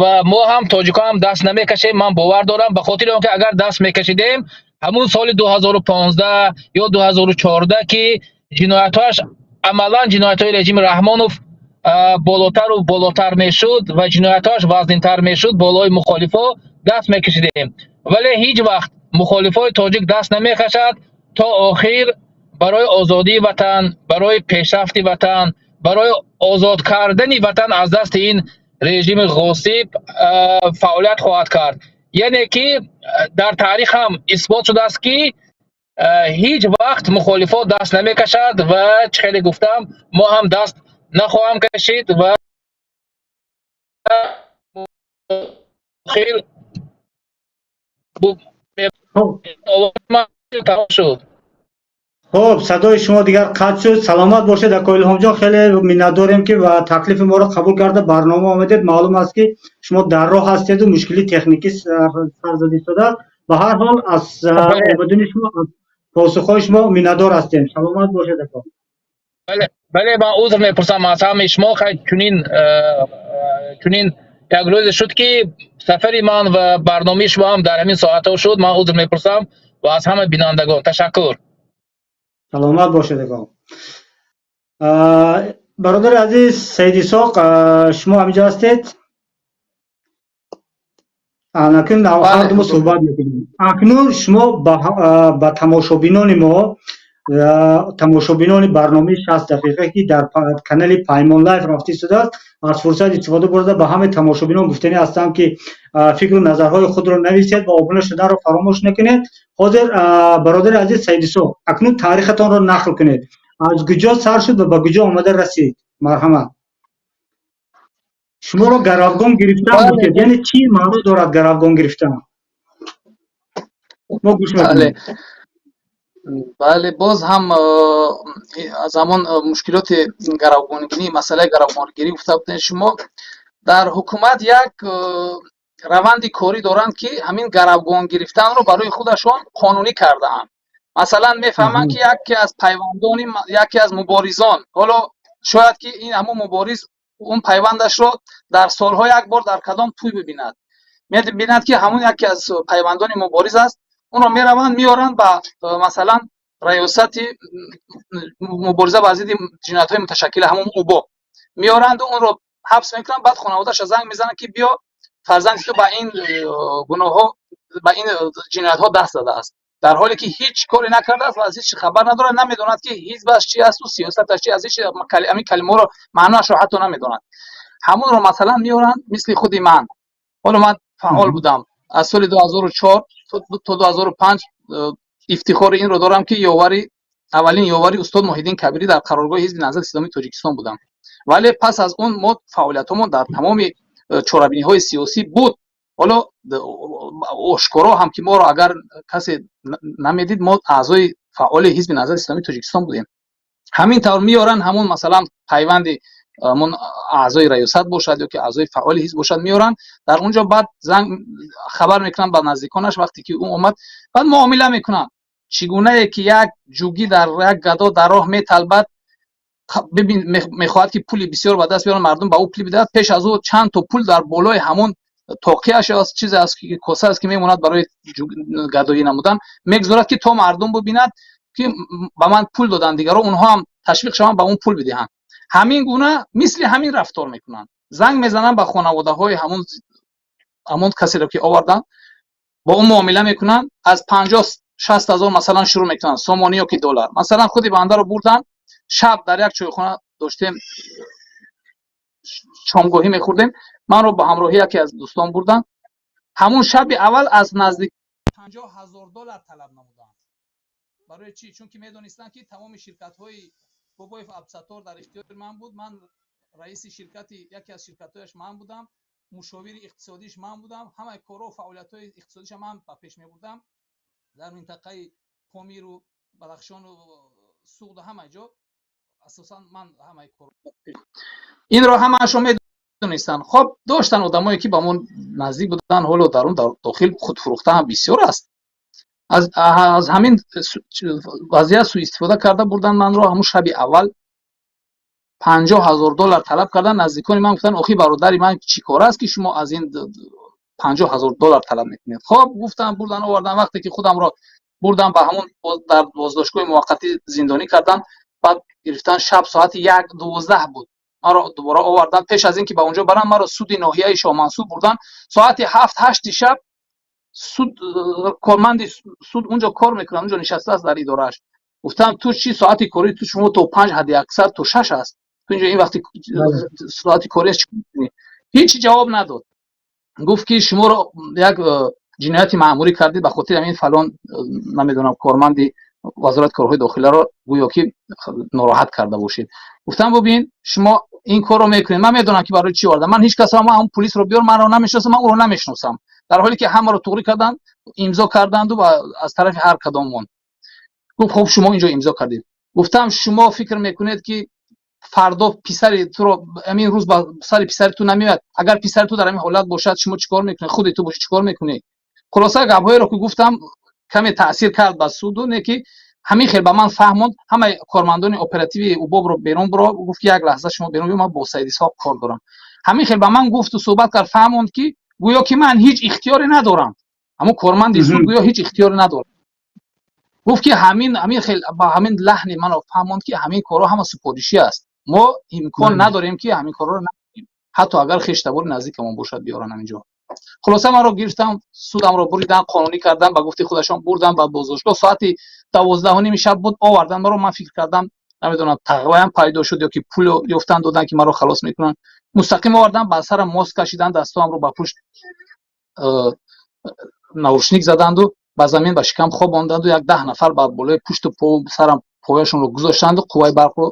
ва мо ҳам, тоҷикҳо ҳам, даст намекашем. Ман бовар дорам, ба хотири он ки агар даст мекашидем, ҳамун соли 2015 ё 2014 ки ҷиноятҳояш, амалан ҷиноятҳои режими Раҳмонов болотару болотар мешуд ва ҷиноятҳояш вазнинтар мешуд, болои мухолифҳо даст мекашидем. Вале ҳеҷ вақт мухолифҳои тоҷик даст намекашад. То охир барои озодии ватан, барои пешрафти ватан, барои озод кардани ватан аз дасти ин режими ғосиб фаъолият хоҳад кард. Яъне ки дар таърих ҳам исбот шудааст ки ҳеҷ вақт мухолифҳо даст намекашад ва чӣ хеле гуфтам, мо ҳам даст нахоҳам кашид ва охир тамом шуд. Хуб, садои шумо дигар қатъ шуд. Саломат бошед, ако Илҳомҷон. Хеле миннатдорем, ки ва таклифи моро қабул карда, барнома омадед. Маълум аст, ки шумо дар роҳ ҳастеду мушкили техникӣ сар зада истодааст. Ба ҳар ҳол, аз омадани шумо, аз посухҳои шумо миннатдор ҳастем. Саломат бошед, ако. Бале, ман узр мепурсам аз ҳамаи шумо. Хай, чунин як рӯзе шуд, ки сафари ман ва барномаи шумо ҳам дар ҳамин соатҳо шуд. Ман узр мепурсам ва аз ҳама бинандагон ташаккур. Саломат бошед, ако. Бародари азиз Саид Исоқ, шумо ҳаминҷо ҳастед? Акнун ҳар ду мо суҳбат мекунем. Акнун шумо ба тамошобинони мо, тамошобинони барномаи 60 дақиқа, ки дар канали Паймон Лайф рафта истодааст, аз фурсат истифода бурда, ба ҳамаи тамошобинон гуфтанӣ ҳастам, ки фикру назарҳои худро нависед ва обуна шуданро фаромӯш накунед. Ҳозир, бародари азиз Саид Исоқ, акнун таърихатонро нақл кунед. Аз куҷо сар шуд ва ба куҷо омада расид? Марҳамат. Шуморо гаравгон гирифтан гуфтед, яъне чӣ маъно дорад гаравгон гирифтан? Мо гӯш мекунем. Бале, боз ҳам аз ҳамон мушкилоти гаравгонгирӣ, масъалаи гаравгонгирӣ гуфта будем. Шумо дар ҳукумат як раванди корӣ доранд, ки ҳамин гаравгон гирифтанро барои худашон қонунӣ кардаанд. Масалан, мефаҳманд, ки яке аз пайвандони яке аз муборизон, ҳоло шояд ки ин ҳамон мубориз он пайвандашро дар солҳо як бор дар кадом тӯй бибинад, мебинад, ки ҳамон яке аз пайвандони мубориз аст, онро мераванд, меоранд ба, масалан, раёсати мубориза бар зидди ҷиноятҳои муташаккила, ҳамон УБОП, меоранду онро ҳабс мекунанд. Баъд хонаводаша занг мезананд, ки биё, фарзанди ту ба ин гуноҳҳо, ба ин ҷиноятҳо даст задааст, дар ҳоле ки ҳеҷ коре накардааст ва аз ҳеҷ хабар надорад, намедонад, ки ҳизбаш чи асту сиёсаташ чи, аз ҳеҷ ҳамин калимаҳоро, маъноашро ҳатто намедонад. Ҳамонро, масалан, меоранд, мисли худи ман. Ҳоло ман фаъол будам аз соли 2004 то 2005. Ифтихори инро дорам, ки ёвари, аввалин ёвари устод Муҳиддин Кабирӣ дар қароргоҳи Ҳизби Наҳзати Исломии Тоҷикистон будам. Вале пас аз он мо фаъолиятҳомон дар тамоми чорабиниҳои сиёсӣ буд. Ҳоло ошкоро ҳам ки моро агар касе намедид, мо аъзои фаъоли Ҳизби Наҳзати Исломии Тоҷикистон будем. Ҳамин тавр меоранд ҳамон, масалан, пайванди ҳамон аъзои раёсат бошад ё ки аъзои фаъоли ҳизб бошад, меоранд дар он ҷо. Баъд занг хабар мекунанд ба наздиконаш. Вақте ки ӯ омад, баъд муомила мекунанд. Чӣ гунае ки як ҷугӣ дар як гадо дар роҳ металбад, бибин, мехоҳад, ки пули бисёр ба даст биёрад, мардум ба ӯ пул бидиҳад, пеш аз ӯ чанд то пул дар болои ҳамон тоқияш аст, чизе аст, коса аст, ки мемонад барои гадоӣ намудан, мегузорад, ки то мардум бибинад, ки ба ман пул доданд, дигарро онҳо ҳам ташвиқ шаванд, ба он пул бидиҳанд. Ҳамин гуна, мисли ҳамин рафтор мекунанд. Занг мезананд ба хонаводаҳои ҳамон касеро, ки оварданд, бо ӯ муомила мекунанд. Аз 50-60 ҳазор, масалан, шурӯъ мекунанд, сомонӣ ё ки доллар. Масалан, худи бандаро бурданд, шаб дар як чойхона доштем, шомгоҳӣ мехӯрдем, манро ба ҳамроҳи яке аз дӯстон бурданд. Ҳамун шаби аввал аз наздик 50 ҳазор доллар талаб намуданд. Барои чӣ? Чунки медонистанд, ки тамоми ширкатҳои Бобоев Абдусаттор дар ихтиёри ман буд. Ман раиси ширкати, яке аз ширкатҳояш ман будам, мушовири иқтисодиш ман будам, ҳамаи корҳо, фаъолиятҳои иқтисодиша ман ба пеш мебурдам дар минтақаи Помиру Бадахшону Суғду, ҳама ҷо. Асосан ман ҳамаи кор инро ҳамаашро медонистанд. Хоб, доштан одамое, ки ба мо наздик буданд. Ҳоло дар он дохил худфурӯхта ҳам бисёр аст. Аз ҳамин вазъият сӯистифода карда, бурдан манро. Ҳамун шаби аввал 50 ҳазор доллар талаб кардан. Наздикони ман гуфтанд: «Охи, бародари ман чӣ кор аст, ки шумо аз ин 50 ҳазор доллар талаб мекунед?» Хоб, гуфтам, бурдан, овардан. Вақте ки худамро бурдан, ба ҳамон дар боздоштгоҳи муваққатӣ зиндонӣ кардан. Баъд гирифтан, шаб соати 1:12 буд, маро дубора овардан. Пеш аз ин ки ба онҷо баранд, маро суди ноҳияи Шоҳмансур бурдан. Соати 7-8 шаб суд, корманди суд унҷо кор мекунад, унҷо нишастааст дар идорааш. Гуфтам: «Ту чӣ, соати кори ту шумо то 5, ҳадди аксар то 6 аст, ту инҷо ин вақти соати кори чӣ мекунӣ?» Ҳеҷ ҷавоб надод. Гуфт, ки шуморо як ҷинояти маъмурӣ кардед, ба хотири ҳамин фалон, намедонам, корманди Вазорати корҳои дохиларо гӯё ки нороҳат карда бошед. Гуфтам: «Бубин, шумо ин корро мекунед, ман медонам, ки барои чӣ овардам. Ман ҳеҷ касро, ман ҳамон пулисро биёр, манро намешиносам, ман ӯро намешиносам». Дар ҳоле ки ҳамаро туғрӣ карданд, имзо карданду ва аз тарафи ҳар кадоммон. Гуфт: «Хуб, шумо инҷо имзо кардед». Гуфтам: «Шумо фикр мекунед, ки фардо писари туро ҳамин рӯз ба сари писари ту намеояд? Агар писари ту дар ҳамин ҳолат бошад, шумо чӣ кор мекунед? Худи ту бошӣ, чӣ кор мекунӣ?» Хулоса, гапҳоеро ки гуфтам, каме таъсир кард ба суду. Не ки ҳамин хел ба ман фаҳмонд, ҳамаи кормандони оперативии УБОП-ро берун биро, гуфт ки: «Як лаҳза шумо берун биё, ман бо Саид Исҳоқ кор дорам». Ҳамин хел ба ман гуфту суҳбат кард, фаҳмонд, ки гӯё ки ман ҳеҷ ихтиёре надорам. Ҳамун корманди суд гӯё ҳеҷ ихтиёре надорам. Гуфт ки ҳамин хел ба ҳамин лаҳни маро фаҳмонд, ки ҳамин корҳо ҳама супоришӣ аст, мо имкон надорем, ки ҳамин корҳоро накунем, ҳатто агар хештабори наздикамон бошад, биёран ҳаминҷо. Хулоса, маро гирифтам, судамро буридан, қонунӣ кардан, ба гуфти худашон бурдан ба боздоштгоҳ. Соати 12:30 шаб буд, овардан маро. Ман фикр кардам, намедонам, тағваям пайдо шуд ё ки пул ёфтан додан, ки маро халос мекунанд. Мустақим овардан, ба сарам мос кашидан, дастҳоамро ба пушт наручник заданду, ба замин ба шикам хобонданду, як 10 нафар бар болои пушту сарам пояшонро гузоштанду, қувваи барқро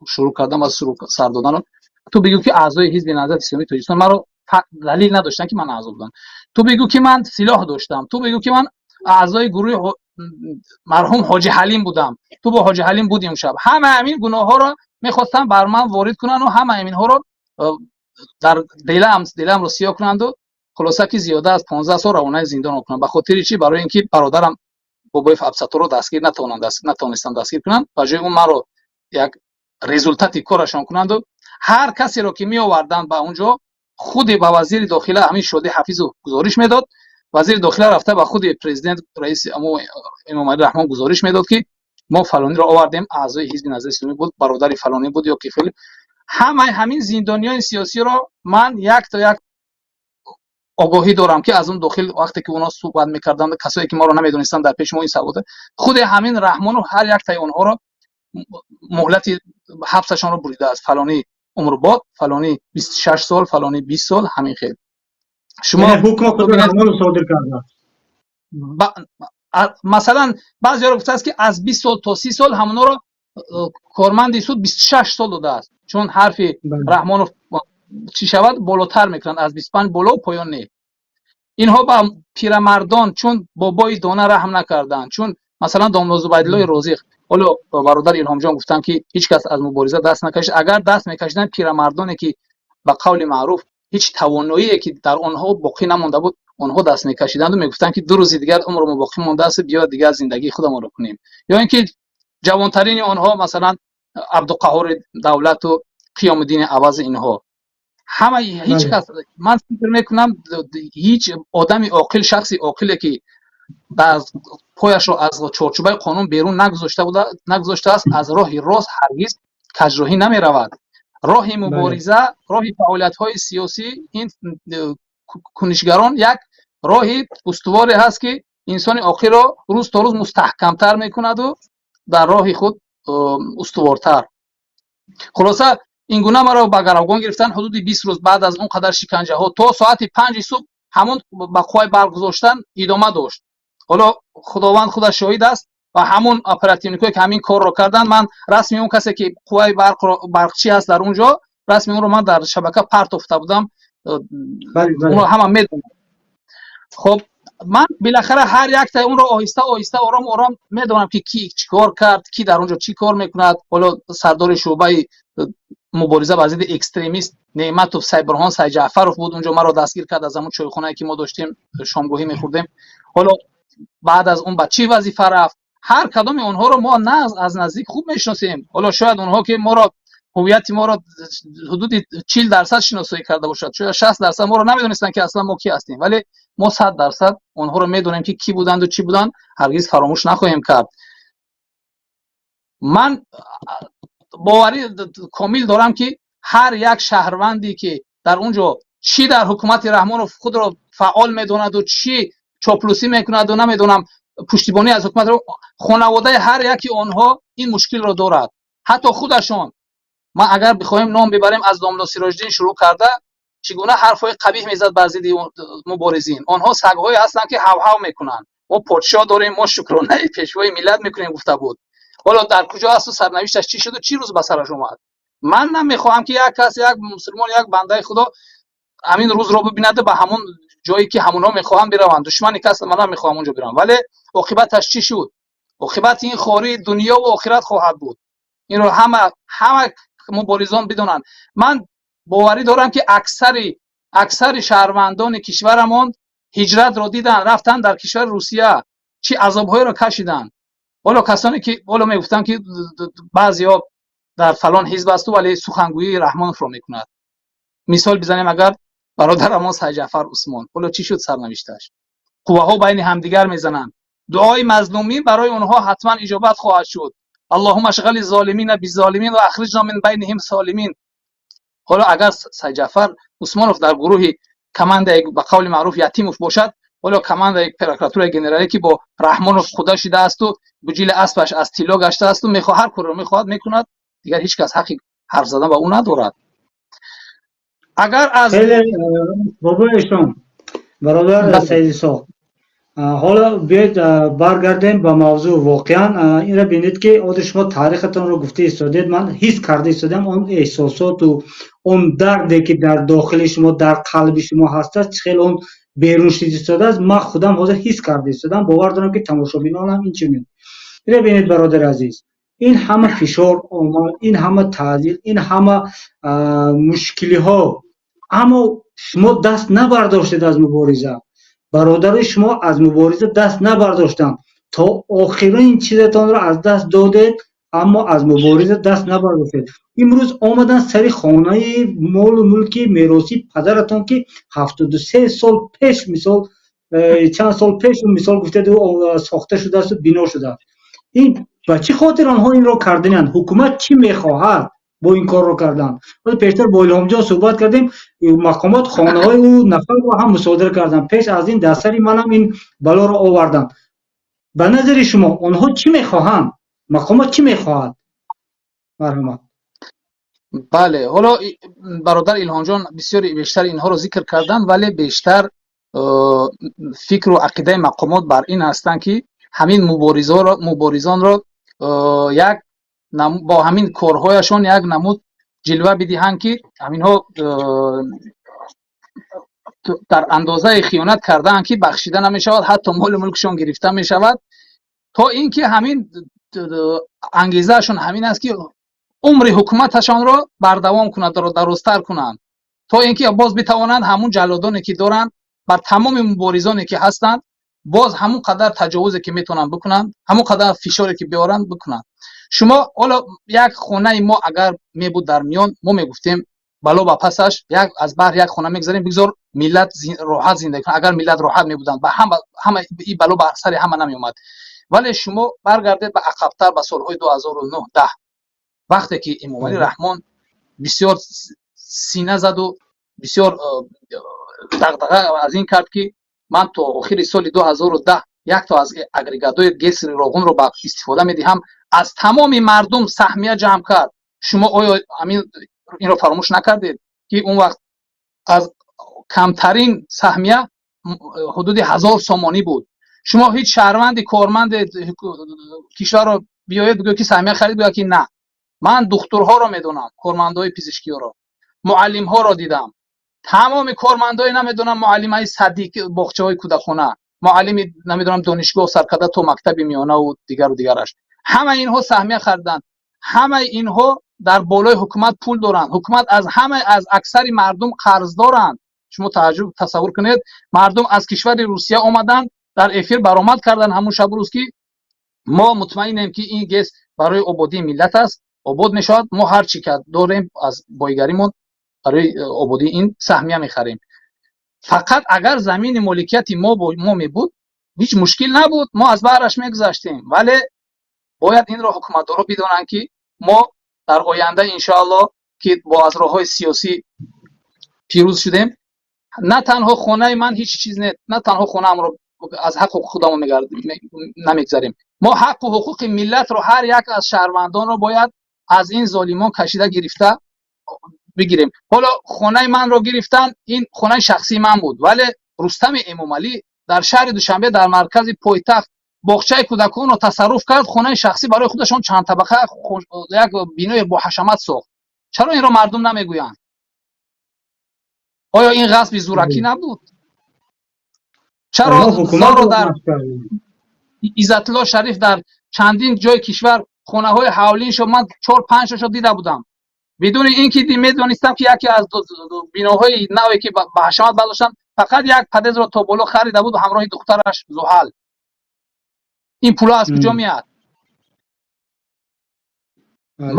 шурӯъ кардан ва сар додану. Ту бигӯ, ки аъзои Ҳизби Наҳзати Исломии Тоҷикистон, маро далил надоштанд, ки ман аъзо будам. Ту бигӯ, ки ман силоҳ доштам. Ту бигӯ, ки ман аъзои гурӯҳи марҳум Ҳоҷи Ҳалим будам, ту бо Ҳоҷи Ҳалим будӣ он шаб. Ҳама ҳамин гуноҳҳоро мехостанд бар ман ворид кунанду ҳама ҳаминҳоро дар диламро сиёҳ кунанду, хулоса, ки зиёда аз 15 сол равонаи зиндон кунанд. Ба хотири чӣ? Барои ин ки бародарам Бобоев Абсаторро дастгир натавонистанд дастгир кунанд, ба ҷои ӯ маро як результати корашон кунанду. Ҳар касеро ки меоварданд ба он ҷо, худи ба вазири дохила ҳамин Шоди Ҳафизов гузориш медод. Вазири дохила рафта ба худи президент, раиси амо Эмомалӣ Раҳмон гузориш медод, ки мо фалониро овардем, аъзои Ҳизби Наҳзати Исломӣ буд, бародари фалонӣ буд ё ки хеле. Ҳамаи ҳамин зиндониёни сиёсиро ман як то як огоҳӣ дорам, ки аз он дохил вақте ки онҳо суҳбат мекарданд, касое ки моро намедонистанд, дар пеши мо ин савода худи ҳамин Раҳмонов ҳар яктаи онҳоро муҳлати ҳабсашонро буридааст: фалонӣ умрбод, фалонӣ 26 сол, фалонӣ 20 сол, ҳамин хел. Шумо ҳукм худи Раҳмонов содир кардааст? Масалан, баъзеҳоро гуфтааст, ки аз 20 сол то 30 сол. Ҳамонҳоро корманди суд 26 сол додааст, чун ҳарфи Раҳмонов чӣ шавад, болотар мекунанд, аз 25 боло, поён не. Инҳо ба пирамардон чун бобои дона раҳм накарданд, чун масалан домла Зубайдуллои Розиқ. Ҳоло бародар Илҳомҷон гуфтанд, ки ҳеҷ кас аз мубориза даст накашид. Агар даст мекашиданд, пирамардоне ки ба қавли маъруф ҳеҷ тавоноие ки дар онҳо боқӣ намонда буд, онҳо даст мекашиданду мегуфтанд, ки ду рӯзи дигар умрмо боқӣ мондааст, биё дигар зиндагии худамонро кунем. Ё ин ки ҷавонтарини онҳо, масалан Абдуқаҳҳори Давлату Қиёмуддини Авази, инҳо ҳама ҳеҷ кас, ман фикр мекунам, ҳеҷ одами оқил, шахси оқиле ки пояшро аз чорчӯбаи қонун берун нагузошта буда, нагузоштааст, аз роҳи рост ҳаргиз каҷроҳӣ намеравад. Роҳи мубориза, роҳи фаъолиятҳои сиёсӣ, ин кунишгарон як роҳи устуворе ҳаст, ки инсони оқилро рӯз то рӯз мустаҳкамтар мекунаду дар роҳи худ устувортар. Хулоса, ин гуна маро ба гаравгон гирифтан. Ҳудуди 20 рӯз баъд аз он қадар шиканҷаҳо то соати 5-и субҳ ҳамон ба қувваи барқ гузоштан идома дошт. Ҳоло Худованд худаш шоҳид аст ва ҳамон оперативникое ки ҳамин корро карданд, ман расми он касе ки қувваи барқро, барқчӣ ҳаст дар он ҷо, расми онро ман дар шабака партофта будам, онро ҳама медонанд. Хоб, ман билахара ҳар яктаи онро оҳиста оҳиста, ором ором медонам, ки ки чӣ кор кард, ки дар он ҷо чӣ кор мекунад. Ҳоло сардори шӯъбаи мубориза бар зидди экстремист Неъматов Сайбурҳон Сайҷаъфаров буд, унҷо маро дастгир кард аз ҳамон чойхонае ки мо доштем, шомгоҳӣ мехӯрдем. Ҳоло баъд аз он ба чӣ вазифа рафт, ҳар кадоми онҳоро мо на аз наздик хуб мешиносем. Ҳоло шояд онҳо ки моро, ҳуввияти моро ҳудуди 40% шиносоӣ карда бошад, шояд 60% моро намедонистанд, ки аслан мо ки ҳастем, вале мо 100% онҳоро медонем, ки кӣ буданду чӣ буданд, ҳаргиз фаромӯш нахоҳем кард. Ман боварӣ комил дорам, ки ҳар як шаҳрванде ки дар он ҷо чӣ дар ҳукумати Раҳмонов худро фаъол медонаду, чӣ чоплусӣ мекунаду, намедонам, пуштибонӣ аз ҳукумат, хонаводаи ҳар яки онҳо ин мушкилро дорад, ҳатто худашон. Ман агар бихоҳем ном бибарем, аз домло Сироҷиддин шурӯъ карда, чӣ гуна ҳарфҳои қабиҳ мезад бар зидди муборизин: «Онҳо сагҳое ҳастанд, ки ҳавҳав мекунанд, мо подшоҳ дорем, мо шукронаи пешвои миллат мекунем», гуфта буд. Ҳоло дар куҷо асту сарнавишташ чӣ шуду чӣ рӯз ба сараш омад? Ман намехоҳам, ки як кас, як мусулмон, як бандаи Худо ҳамин рӯзро бибинаду ба ҳамон ҷое ки ҳамонҳо мехоҳанд бираванд. Душмани кас ман намехоҳам онҷо бирам, вале оқибаташ чӣ шуд? Оқибати ин хории дунё ва охират хоҳад буд. Инро ҳама муборизон бидонанд. Ман боварӣ дорам, ки аксари шаҳрвандони кишварамон ҳиҷратро диданд, рафтанд дар кишвари Русия, чӣ азобҳоеро кашиданд. Ҳоло касоне ки ҳоло мегуфтанд, ки баъзеҳо дар фалон ҳизб асту, вале сухангӯии Раҳмоновро мекунад. Мисол бизанем агар, бародарамон Сайҷаъфар Усмон, ҳоло чӣ шуд сарнавишташ? Қувваҳо байни ҳамдигар мезананд. Дуои мазлумин барои онҳо ҳатман иҷобат хоҳад шуд. اللهم اشغل الظالمين بالظالمين وأخرجنا من بينهم سالمين. Ҳоло агар Сайҷаъфар Усмонов дар гурӯҳи командаи, ба қавли маъруф, Ятимов бошад, ҳоло командаи прокуратураи генералӣ, ки бо Раҳмонов худа шидаасту буҷили аспаш аз тилло гаштаасту мехоҳ ҳар корро мехоҳад мекунад, дигар ҳеҷ кас ҳаққи ҳарф задан ба ӯ надорад. Агар аз Хеле бобои эшон, бародар Саид Исоқ, ҳоло биёед баргардем ба мавзӯъ. Воқеан инро бинед, ки оди шумо таърихатонро гуфта истодед, ман ҳис карда истодам он эҳсосоту он дарде, ки дар дохили шумо, дар қалби шумо ҳастааст, чӣ хел он берун шуд истодааст. Ман худам ҳозир ҳис карда истодам, бовар дорам, ки тамошобинонам ин чунин. Инро бинед, бародари азиз, ин ҳама фишор омад, ин ҳама таъзиқ, ин ҳама мушкилиҳо, аммо шумо даст набардоштед аз мубориза. Бародарои шумо аз мубориза даст набардоштанд. То охирин чизатонро аз даст додед, аммо аз мубориза даст набардоштед. Имрӯз омаданд сари хонаи молу мулки меросии падаратон, ки 73 сол пеш, мисол, чанд сол пеш, мисол гуфтед, сохта шудаасту бино шудааст. Ин ба чӣ хотир онҳо инро карданиянд? Ҳукумат чӣ мехоҳад бо ин корро кардан? Пештар бо Илҳомҷон суҳбат кардем, мақомот хонаҳои ӯ нафарро ҳам мусодира карданд. Пеш аз ин дар сари манам ин балоро оварданд. Ба назари шумо, онҳо чӣ мехоҳанд? Мақомот чӣ мехоҳад? Марҳамат. Бале, ҳоло бародар Илҳомҷон бисёри бештар инҳоро зикр карданд, вале бештар фикру ақидаи мақомот бар ин ҳастанд, ки ҳамин муборизонро як бо ҳамин корҳояшон як намуд ҷилва бидиҳанд, ки ҳаминҳо дар андозаи хиёнат кардаанд, ки бахшида намешавад, ҳатто моли мулкшон гирифта мешавад. То ин ки ҳамин ангезаашон ҳамин аст, ки умри ҳукуматашонро бардавом кунад, дарозтар кунанд, то ин ки боз битавонанд ҳамун ҷаллодоне, ки доранд, бар тамоми муборизоне, ки ҳастанд, боз ҳамун қадар таҷовузе, ки метавонанд бикунанд, ҳамун қадар фишоре, ки биёранд, бикунанд. Шумо ҳоло як хонаи мо агар мебуд дар миён, мо мегуфтем: бало ба пасаш, як аз баҳр як хона мегзарем, бигзор миллат роҳат зиндагӣ кунад. Агар миллат роҳат мебуданд, ба ҳама ин бало ба сари ҳама намеомад. Вале шумо баргардед ба ақабтар, ба солҳои 2009, 10, вақте ки Эмомалӣ Раҳмон бисёр сина заду бисёр дағдаға аз ин кард, ки ман то охири соли 2010 якто аз агрегатҳои ГЭСи Роғунро ба истифода медиҳам, аз тамоми мардум саҳмия ҷамъ кард. Шумо оё ҳамин инро фаромӯш накардед, ки он вақт аз камтарин саҳмия ҳудуди 1000 сомонӣ буд? Шумо ҳеҷ шаҳрванди корманди кишварро биёед, бигӯед, ки саҳмия харид, гӯяд, ки на. Ман духтурҳоро медонам, кормандои пизишкиёро, муаллимҳоро дидам, тамоми кормандои, намедонам, муаллимаи садик, боғчаҳои кӯдакона, муаллими, намедонам, донишгоҳ саркарда то мактаби миёнаву дигару дигараш, ҳамаи инҳо саҳмия хариданд. Ҳамаи инҳо дар болои ҳукумат пул доранд. Ҳукумат аз ҳама, аз аксари мардум қарздоранд. Шумо тааҷҷуб тасаввур кунед, мардум аз кишвари Русия омаданд, дар эфир баромад карданд ҳамун шабу рӯз, ки мо мутмаинем, ки ин ГЭС барои ободии миллат аст, обод мешавад, мо ҳар чӣ ки дорем аз боигаримон барои ободии ин саҳмия мехарем. Фақат агар замини моликияти мо мебуд, ҳеҷ мушкил набуд, мо аз баҳраш мегузаштем. Вале бояд инро ҳукуматдорҳо бидонанд, ки мо дар оянда, иншоаллоҳ, ки бо аз роҳҳои сиёсӣ пирӯз шудем, на танҳо хонаи ман ҳеҷ чиз не, на танҳо хонаамро аз ҳаққу худамон намегзарем, мо ҳаққу ҳуқуқи миллатро, ҳар як аз шаҳрвандонро бояд аз ин золимон кашида гирифта бигирем. Ҳоло хонаи манро гирифтан, ин хонаи шахсии ман буд, вале Рустами Эмомалӣ дар шаҳри Душанбе, дар маркази пойтахт, боғчаи кӯдаконро тасарруф кард, хонаи шахсӣ барои худашон чанд табақа як бинои боҳашамат сохт. Чаро инро мардум намегӯянд? Оё ин ғасби зӯракӣ набуд? Чаро зоро дар Иззатулло Шариф дар Чандин ҷои кишвар хонаҳои ҳавлиишо ман чор панҷташо дида будам, бидуни ин ки медонистам, ки яке аз биноҳои наве, ки ба ҳашамат бардоштанд, фақат як подъездро то боло харида буд ҳамроҳи духтараш Зуҳал. Ин пуло аз куҷо меяд?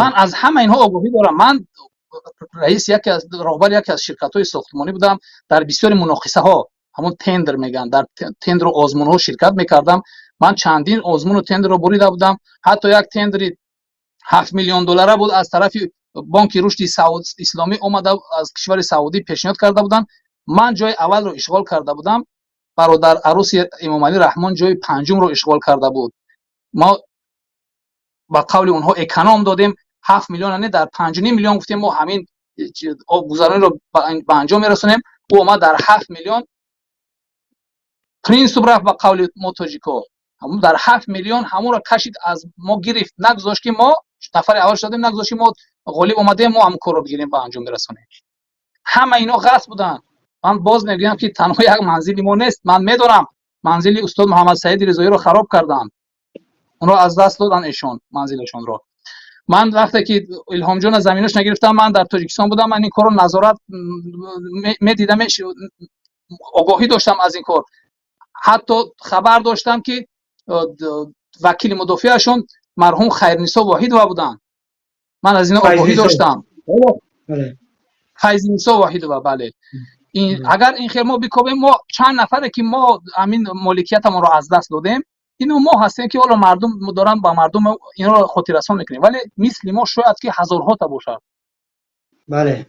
Ман аз ҳама инҳо огоҳӣ дорам. Ман раис яке аз роҳбари яке аз ширкатҳои сохтмонӣ будам. Дар бисёри муноқисаҳо, ҳамон тендер мегӯянд, дар тендру озмунҳо ширкат мекардам. Ман чандин озмуну тендерро бурида будам. Ҳатто як тендери 7 миллион доллара буд, аз тарафи Бонки рушди исломӣ омада, аз кишвари Саудӣ пешниҳод карда буданд. Ман ҷои аввалро ишғол карда будам, бародар арӯси Эмомалӣ Раҳмон ҷои панҷумро ишғол карда буд. Мо ба қавли онҳо эконом додем, 7 миллиона не, дар 5,5 миллион гуфтем, мо ҳамин обгузарониро ба анҷом мерасонем. Ӯ омад, дар 7 миллион принсип рафт, ба қавли мо тоҷико, дар 7 миллион ҳамонро кашид, аз мо гирифт, нагузошт, ки мо нафари аввал шудем, нагузошт, ки мо ғолиб омадем, мо ҳамон корро бигирем, ба анҷом мерасонем. Ҳама ино ғасб буданд. Ман боз мегӯям, ки танҳо як манзили мо нест. Ман медонам, манзили устод Муҳаммадсаиди Ризоиро хароб карданд, онро аз даст доданд эшон манзилашонро. Ман вақте ки Илҳомҷона заминош нагирифтам, ман дар Тоҷикистон будам. Ман ин корро назорат медидам, огоҳӣ доштам аз ин кор. Ҳатто хабар доштам, ки вакили мудофиашон марҳум Хайрнисо Воҳидова буданд. Ман аз ино огоҳӣ доштам. Файзинисо Воҳидова, бале. Агар ин хел мо бикобем, мо чанд нафаре, ки мо ҳамин моликиятамонро аз даст додем, ино мо ҳастем, ки ҳоло мардум дорам, ба мардум инро хотиррасон мекунем, вале мисли мо шояд ки ҳазорҳота бошад. Бале,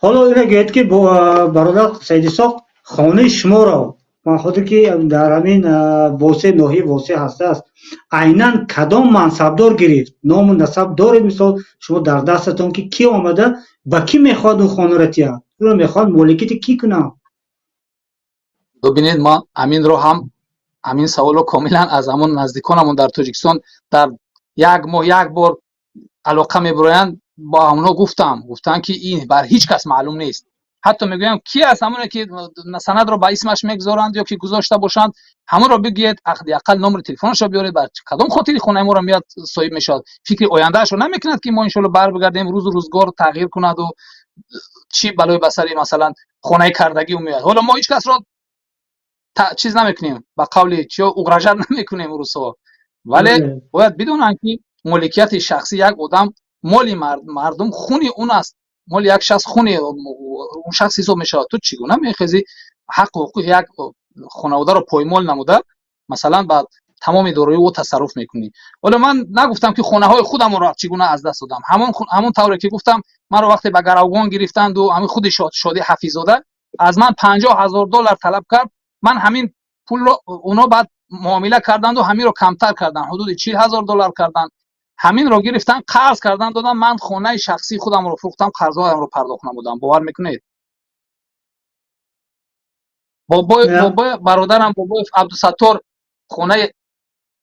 ҳоло ина гӯед, ки бародар Саидисоқ, хонаи шуморо ман хотир, ки дар ҳамин Восе, ноҳияи Восе ҳастааст, айнан кадом мансабдор гирифт? Ному насаб доред, мисол, шумо дар дастатон, ки кӣ омада, ба кӣ мехоҳад он хонаро тиҳад, ӯро мехоҳад моликияти кӣ кунад? Бибинед, ма ҳаминро ҳам, ҳамин саволро комилан аз ҳамон наздиконамон дар Тоҷикистон дар як моҳ як бор алоқа мебуроянд, бо ҳамонҳо гуфтам. Гуфтанд, ки ин бар ҳеҷ кас маълум нест. Ҳатто мегӯям, ки аз ҳамоне, ки санадро ба исмаш мегузоранд ё ки гузошта бошанд, ҳамонро бигӯед, ҳадди ақал номери телефонашро биёред. Бар кадом хотири хонаи моро меяд, соҳиб мешавад? Фикри ояндаашро намекунад, ки мо иншоалло барбигардем, рӯзу рӯзгор тағйир кунаду чӣ балое ба сари, масалан, хонаи кардагӣ меояд. Ҳоло мо ҳеҷ касро чиз намекунем, ба қавли чиё, угрожать намекунем рӯсҳо, вале бояд бидонанд, ки моликияти шахсӣ як одам, моли мардум хуни он аст. Моли як шахс хуни он шахс ҳисоб мешавад. Ту чӣ гуна мехезӣ, ҳаққу ҳуқуқи як хонаводаро поймол намуда, масалан, ба тамоми дорои ӯ тасарруф мекунӣ? Ҳоло ман нагуфтам, ки хонаҳои худамонро чӣ гуна аз даст додам. Ҳамон тавре ки гуфтам, маро вақте ба гаравгон гирифтанду ҳамин худи Шодӣ Ҳафиззода аз ман 50 000 доллар талаб кард, ман ҳамин пулро, оно баъд муомила карданду ҳаминро камтар карданд, ҳудуди 40 000 доллар карданд. Ҳаминро гирифтан, қарз кардан додам. Ман хонаи шахсии худамро фурӯхтам, қарзҳоямро пардохт намудам. Бовар мекунед? Бобои бародарам Бобоев Абдусаттор хонаи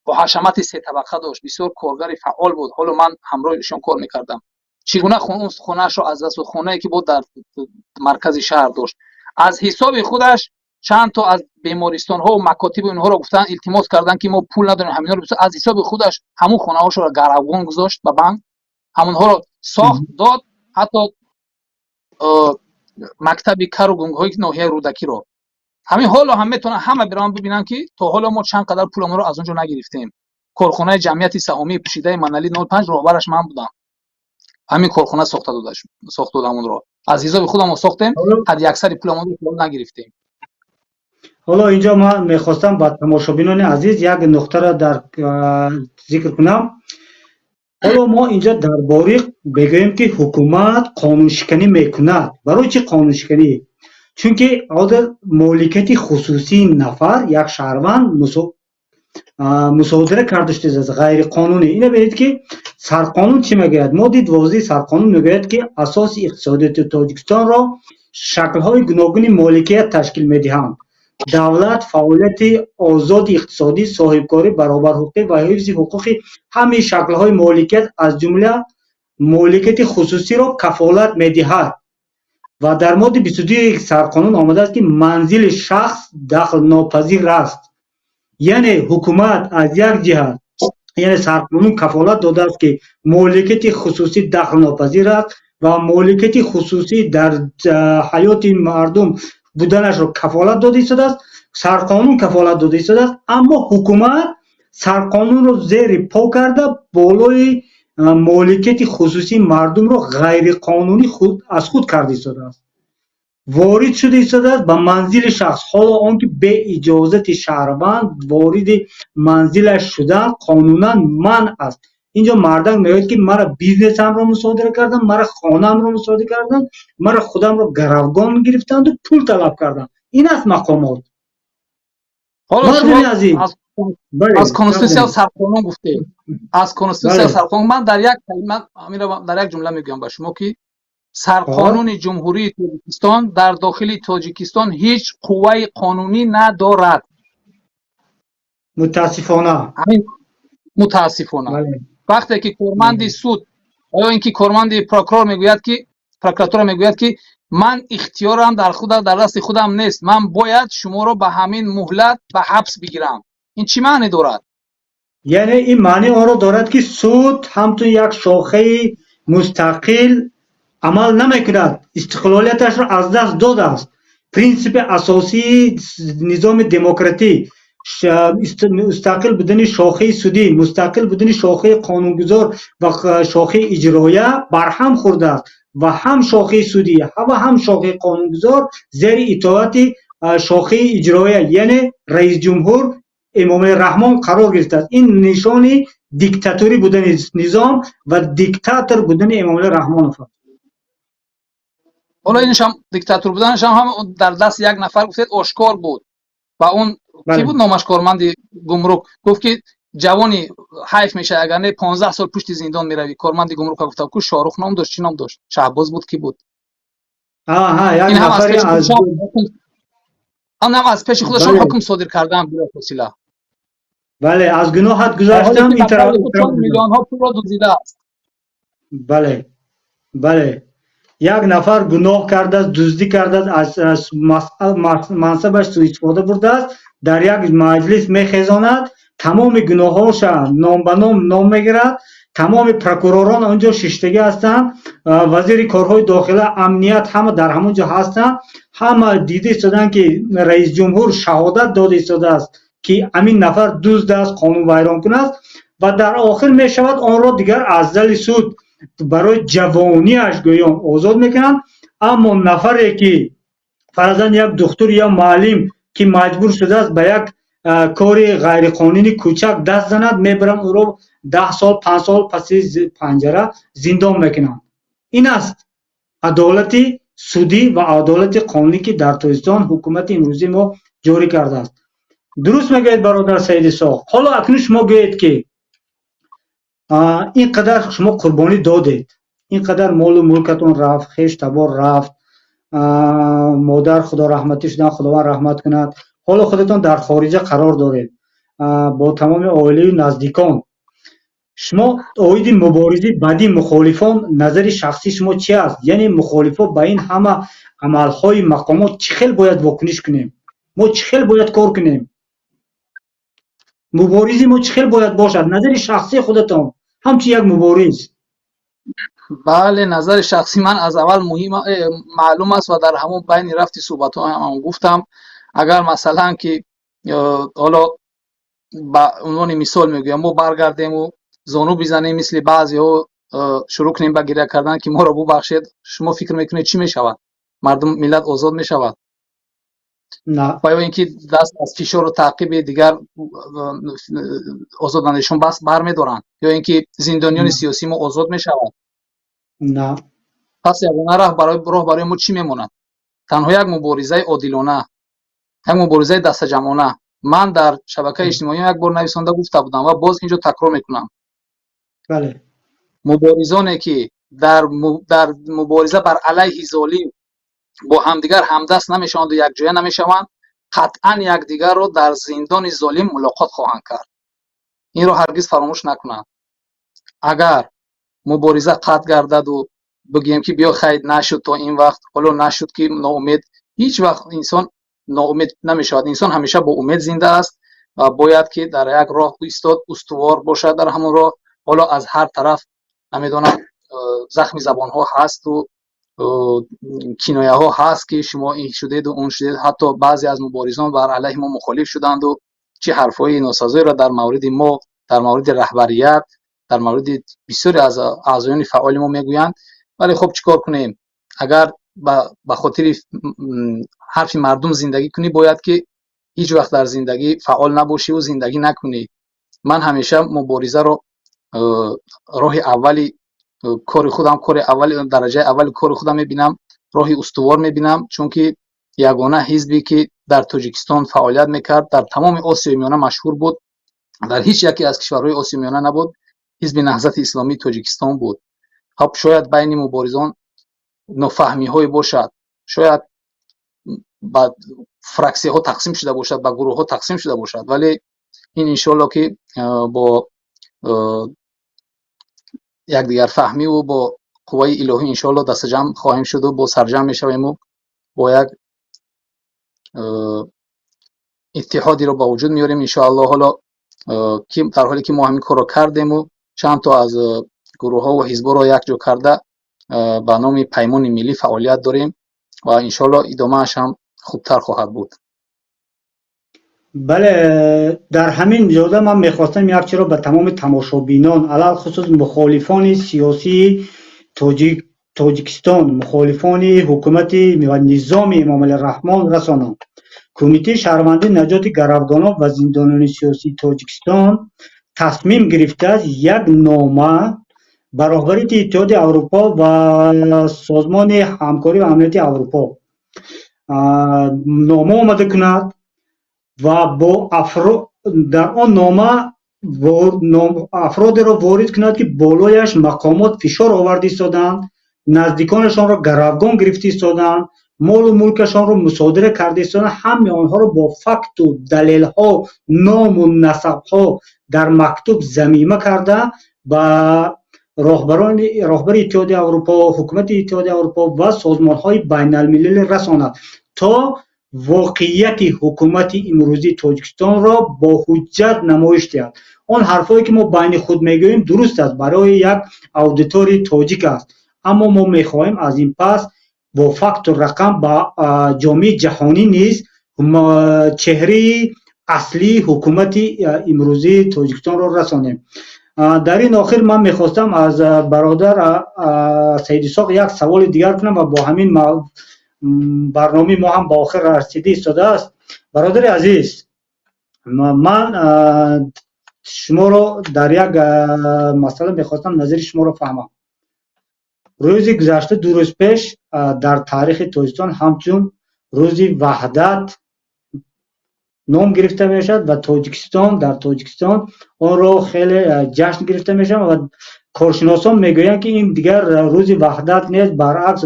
бо ҳашамати сетабақа дошт, бисёр коргари фаъол буд. Ҳоло ман ҳамроҳи ишон кор мекардам. Чӣ гуна хонаашро аз даст дод? Хонае, ки бо дар маркази шаҳр дошт. Аз ҳисоби худаш чанд то аз бемористонҳо макотибу инҳоро гуфтан, илтимос карданд, ки мо пул надорем, ҳаминҳоро. Аз ҳисоби худаш ҳамун хонаҳошро гаравгон гузошт ба банк, ҳамонҳоро сохт дод, ҳатто мактаби кару гунгҳои ноҳияи Рӯдакиро. Ҳамин ҳоло ҳам метавонанд ҳама бираванд, бибинанд, ки то ҳоло мо чанд қадар пуламонро аз он ҷо нагирифтем. Корхонаи ҷамъияти саҳомии пӯшидаи Манали 05, роҳбараш ман будам. Ҳамин корхона сохта дода, сохт додам, онро аз ҳисоби худамон сохтем, ҳадди аксари пуламонро нагирифтем. Ҳоло инҷо ман мехостам ба тамошобинони азиз як нуқтаро дар зикр кунам. Ҳоло мо инҷо дар бори мегӯем, ки ҳукумат қонуншиканӣ мекунад. Барои чӣ қонуншиканӣ? Чунки ҳозир моликияти хусусии нафар, як шаҳрванд мусодира карда шудааст ғайриқонунӣ. Ина бинед, ки сарқонун чӣ мегӯяд. Моддаи 12 сарқонун мегӯяд, ки асоси иқтисодиёти Тоҷикистонро шаклҳои гуногуни моликият ташкил медиҳанд. Давлат фаъолияти озоди иқтисодӣ, соҳибкорӣ, баробарҳуқуқӣ ва ҳифзи ҳуқуқи ҳамаи шаклҳои моликият, аз ҷумла моликияти хусусиро кафолат медиҳад. Ва дар моддаи 22 сарқонун омадааст, ки манзили шахс дахлнопазир аст. Яъне ҳукумат аз як ҷиҳат, яъне сарқонун кафолат додааст, ки моликияти хусусӣ дахлнопазир аст ва моликияти хусусӣ дар ҳаёти мардум буданашро кафолат дода истодааст, сарқонун кафолат дода истодааст, аммо ҳукумат сарқонунро зери по карда, болои моликияти хусусии мардумро ғайриқонунӣ аз худ карда истодааст, ворид шуда истодааст ба манзили шахс, ҳоло он ки бе иҷозати шаҳрванд вориди манзилаш шудан қонунан манъ аст. Инҷо мардак мегӯяд, ки мара бизнесамро мусодира карданд, мара хонаамро мусодира карданд, мара худамро гаравгон гирифтанду пул талаб карданд. Ин аст мақомот. Ҳоло аз конститутсия, сарқонун гуфтед, аз конститутсия, сарқонун. Ман дар як калима дар як ҷумла мегӯям ба шумо, ки сарқонуни Ҷумҳурии Тоҷикистон дар дохили Тоҷикистон ҳеҷ қувваи қонунӣ надорад. Мутаассифона. Мутаассифона, вақте ки корманди суд ё ин ки корманди прокурор мегӯяд, ки прокуратура мегӯяд, ки ман ихтиёрам дар худам, дар дасти худам нест, ман бояд шуморо ба ҳамин муҳлат ба ҳабс бигирам, ин чӣ маъне дорад? Яъне ин маънии онро дорад, ки суд ҳамчун як шохаи мустақил амал намекунад, истиқлолияташро аз даст додааст. Принсипи асосии низоми демократӣ, мустақил будани шохаи судӣ, мустақил будани шохаи қонунгузор ва шохаи иҷроя барҳам хӯрдааст ва ҳам шохаи судӣ ва ҳам шохаи қонунгузор зери итоати шохаи иҷроя, яъне раисҷумҳур Эмомалӣ Раҳмон, қарор гирифтааст. Ин нишони диктаторӣ будани низом ва диктатор будани Эмомалӣ Раҳмонов аст. Ҳоло иншам диктатор буданашам ҳам дар дасти як нафар, гуфтед, ошкор буд ва он ки буд номаш, корманди гумрук, гуфт, ки ҷавони ҳайф мешавад, агар не 15 сол пушти зиндон меравӣ. Корманди гумрука гуфта ку, Шоҳрух ном дошт, чӣ ном дошт, Шаҳбоз буд, ки буд? Як нафари аз ҳам аз пеши худашон ҳукм содир кардан билофосила. Бале, аз гуноҳат гузаштам. Миллионҳо пулро дуздидааст. Бале, як нафар гуноҳ кардааст, дуздӣ кардааст, аз мансабаш суистифода бурдааст, дар як маҷлис мехезонад, тамоми гуноҳҳоша ном ба ном ном мегирад, тамоми прокуророн он ҷо шиштагӣ ҳастанд, вазири корҳои дохила, амният, ҳама дар ҳамон ҷо ҳастанд, ҳама дида истоданд, ки раисҷумҳур шаҳодат дода истодааст, ки ҳамин нафар дузд аст, қонунвайронкун аст, ва дар охир мешавад онро дигар аз зали суд барои ҷавониаш гӯён озод мекунанд. Аммо нафаре ки, фарзан, як духтур ё муаллим, ки маҷбур шудааст ба як кори ғайриқонунии кӯчак даст занад, мебаранд ӯро 10 сол, 5 сол паси панҷара зиндон мекунанд. Ин аст адолати судӣ ва адолати қонунӣ, ки дар Тоҷикистон ҳукумати имрӯзии мо ҷорӣ кардааст. Дуруст мегӯед, бародар Саид Исоқ. Ҳоло акнун шумо гӯед, ки ин қадар шумо қурбонӣ додед, ин қадар молу мулкатон рафт, хеш табор рафт, модар худо раҳматӣ шудан, Худованд раҳмат кунад, ҳоло худатон дар хориҷа қарор доред бо тамоми оилаю наздикон. Шумо оиди муборизаи баъдии мухолифон назари шахсии шумо чи аст? Яъне мухолифон ба ин ҳама амалҳои мақомот чӣ хел бояд вокуниш кунем? Мо чӣ хел бояд кор кунем? Муборизи мо чӣ хел бояд бошад? Назари шахсии худатон ҳамчун як мубориз. Бале, назари шахсии ман аз аввал муҳим маълум аст ва дар ҳамон байни рафти суҳбатҳо ҳам гуфтам. Агар, масалан, ки ҳоло ба унвони мисол мегӯям, мо баргардему зону бизанем, мисли баъзеҳо шурӯъ кунем ба гиря кардан, ки моро бубахшед, шумо фикр мекунед, чӣ мешавад? Мардум, миллат озод мешавад? Ва ё ин ки даст аз фишору таъқиби дигар озодандешон бас бармедоранд, ё ин ки зиндониёни сиёсии мо озод мешаванд? На. Пас ягона роҳ барои мо чӣ мемонад? Танҳо як муборизаи одилона, як муборизаи дастаҷамъона. Ман дар шабакаи иҷтимоӣ як бор нависонда гуфта будам ва боз инҷо такрор мекунам: муборизоне ки дар мубориза бар алайҳи золим бо ҳамдигар ҳамдаст намешаванду якҷоя намешаванд, қатъан якдигарро дар зиндони золим мулоқот хоҳанд кард. Инро ҳаргиз фаромӯш накунанд. Агар мубориза қатъ гардаду бигӯем, ки биё, хайр, нашуд то ин вақт, ҳоло нашуд, ки ноумед, ҳеҷ вақт инсон ноумед намешавад. Инсон ҳамеша бо умед зинда аст. Ва бояд ки дар як роҳ истод, устувор бошад дар ҳамон роҳ. Ҳоло аз ҳар тараф, намедонам, захми забонҳо ҳасту кинояҳо ҳаст, ки шумо ин шудеду он шудед. Ҳатто баъзе аз муборизон бар алайҳи мо мухолиф шуданду чӣ ҳарфҳои носазоеро дар мавриди мо, дар мавриди раҳбарият, дар мавриди бисёре аз аъзоёни фаъоли мо мегӯянд. Вале хуб, чӣ кор кунем? Агар ба хотири ҳарфи мардум зиндагӣ кунӣ, бояд ки ҳеҷ вақт дар зиндагӣ фаъол набошиву зиндагӣ накунӣ. Ман ҳамеша муборизаро роҳи аввали кори худам, кори аввали, дараҷаи аввали кори худам мебинам, роҳи устувор мебинам, чунки ягона ҳизбе, ки дар Тоҷикистон фаъолият мекард, дар тамоми Осиёи Миёна машҳур буд, дар ҳеҷ яке аз кишварҳои Осиёи Миёна набуд, Ҳизби Наҳзати Исломии Тоҷикистон буд. Хоб, шояд байни муборизон нофаҳмиҳое бошад, шояд ба фраксияҳо тақсим шуда бошад, ба гурӯҳҳо тақсим шуда бошад, вале ин, иншоалло, ки бо якдигарфаҳмиву бо қувваи илоҳӣ, иншоалло, дастаҷамъ хоҳем шуду бо сарҷамъ мешавему бо як иттиҳодеро ба вуҷуд меорем, иншоалло. Ҳоло ки дар ҳоле ки мо ҳамин корро кардему чанд то аз гурӯҳҳо ва ҳизбҳоро якҷо карда, ба номи Паймони Миллӣ фаъолият дорем ва, иншоалло, идомааш ҳам хубтар хоҳад буд. Бале, дар ҳамин ҷода ман мехостам як чиро ба тамоми тамошобинон, алалхусус мухолифони сиёсии Тоҷикистон, мухолифони ҳукумати ва низоми Эмомалӣ Раҳмон расонам. Кумитаи шаҳрвандии наҷоти гаравгонон ва зиндониёни сиёсии Тоҷикистон тасмим гирифтааст, як нома ба роҳбарияти Иттиҳоди Аврупо ва Созмони ҳамкорӣ ва амнияти Аврупо нома омода кунад ва бо дар он нома афродеро ворид кунад, ки болояш мақомот фишор оварда истодаанд, наздиконашонро гаравгон гирифта истодаанд, молу мулкашонро мусодира карда истодаанд. Ҳамаи онҳоро бо факту далелҳо, ному насабҳо дар мактуб замима карда, ба роҳбари Иттиҳоди Аврупо, ҳукумати Иттиҳоди Аврупо ва созмонҳои байналмилалӣ расонад, то воқеияти ҳукумати имрӯзии Тоҷикистонро бо ҳуҷҷат намоиш диҳад. Он ҳарфҳое, ки мо байни худ мегӯем, дуруст аст, барои як аудиторияи тоҷик аст, аммо мо мехоҳем аз ин пас бо факту рақам ба ҷомеаи ҷаҳонӣ низ чеҳраи аслии ҳукумати имрӯзии Тоҷикистонро расонем. Дар ин охир ман мехостам аз бародар Саидисоқ як саволи дигар кунам ва бо ҳамин барномаи мо ҳам ба охир расида истодааст. Бародари азиз, ман шуморо дар як масъала мехостам назари шуморо фаҳмам. Рӯзи гузашта, 2 рӯз пеш, дар таърихи Тоҷикистон ҳамчун Рӯзи Ваҳдат ном гирифта мешавад ва Тоҷикистон, дар Тоҷикистон онро хеле ҷашн гирифта мешавад ва коршиносон мегӯянд, ки ин дигар Рӯзи Ваҳдат нест, баръакс,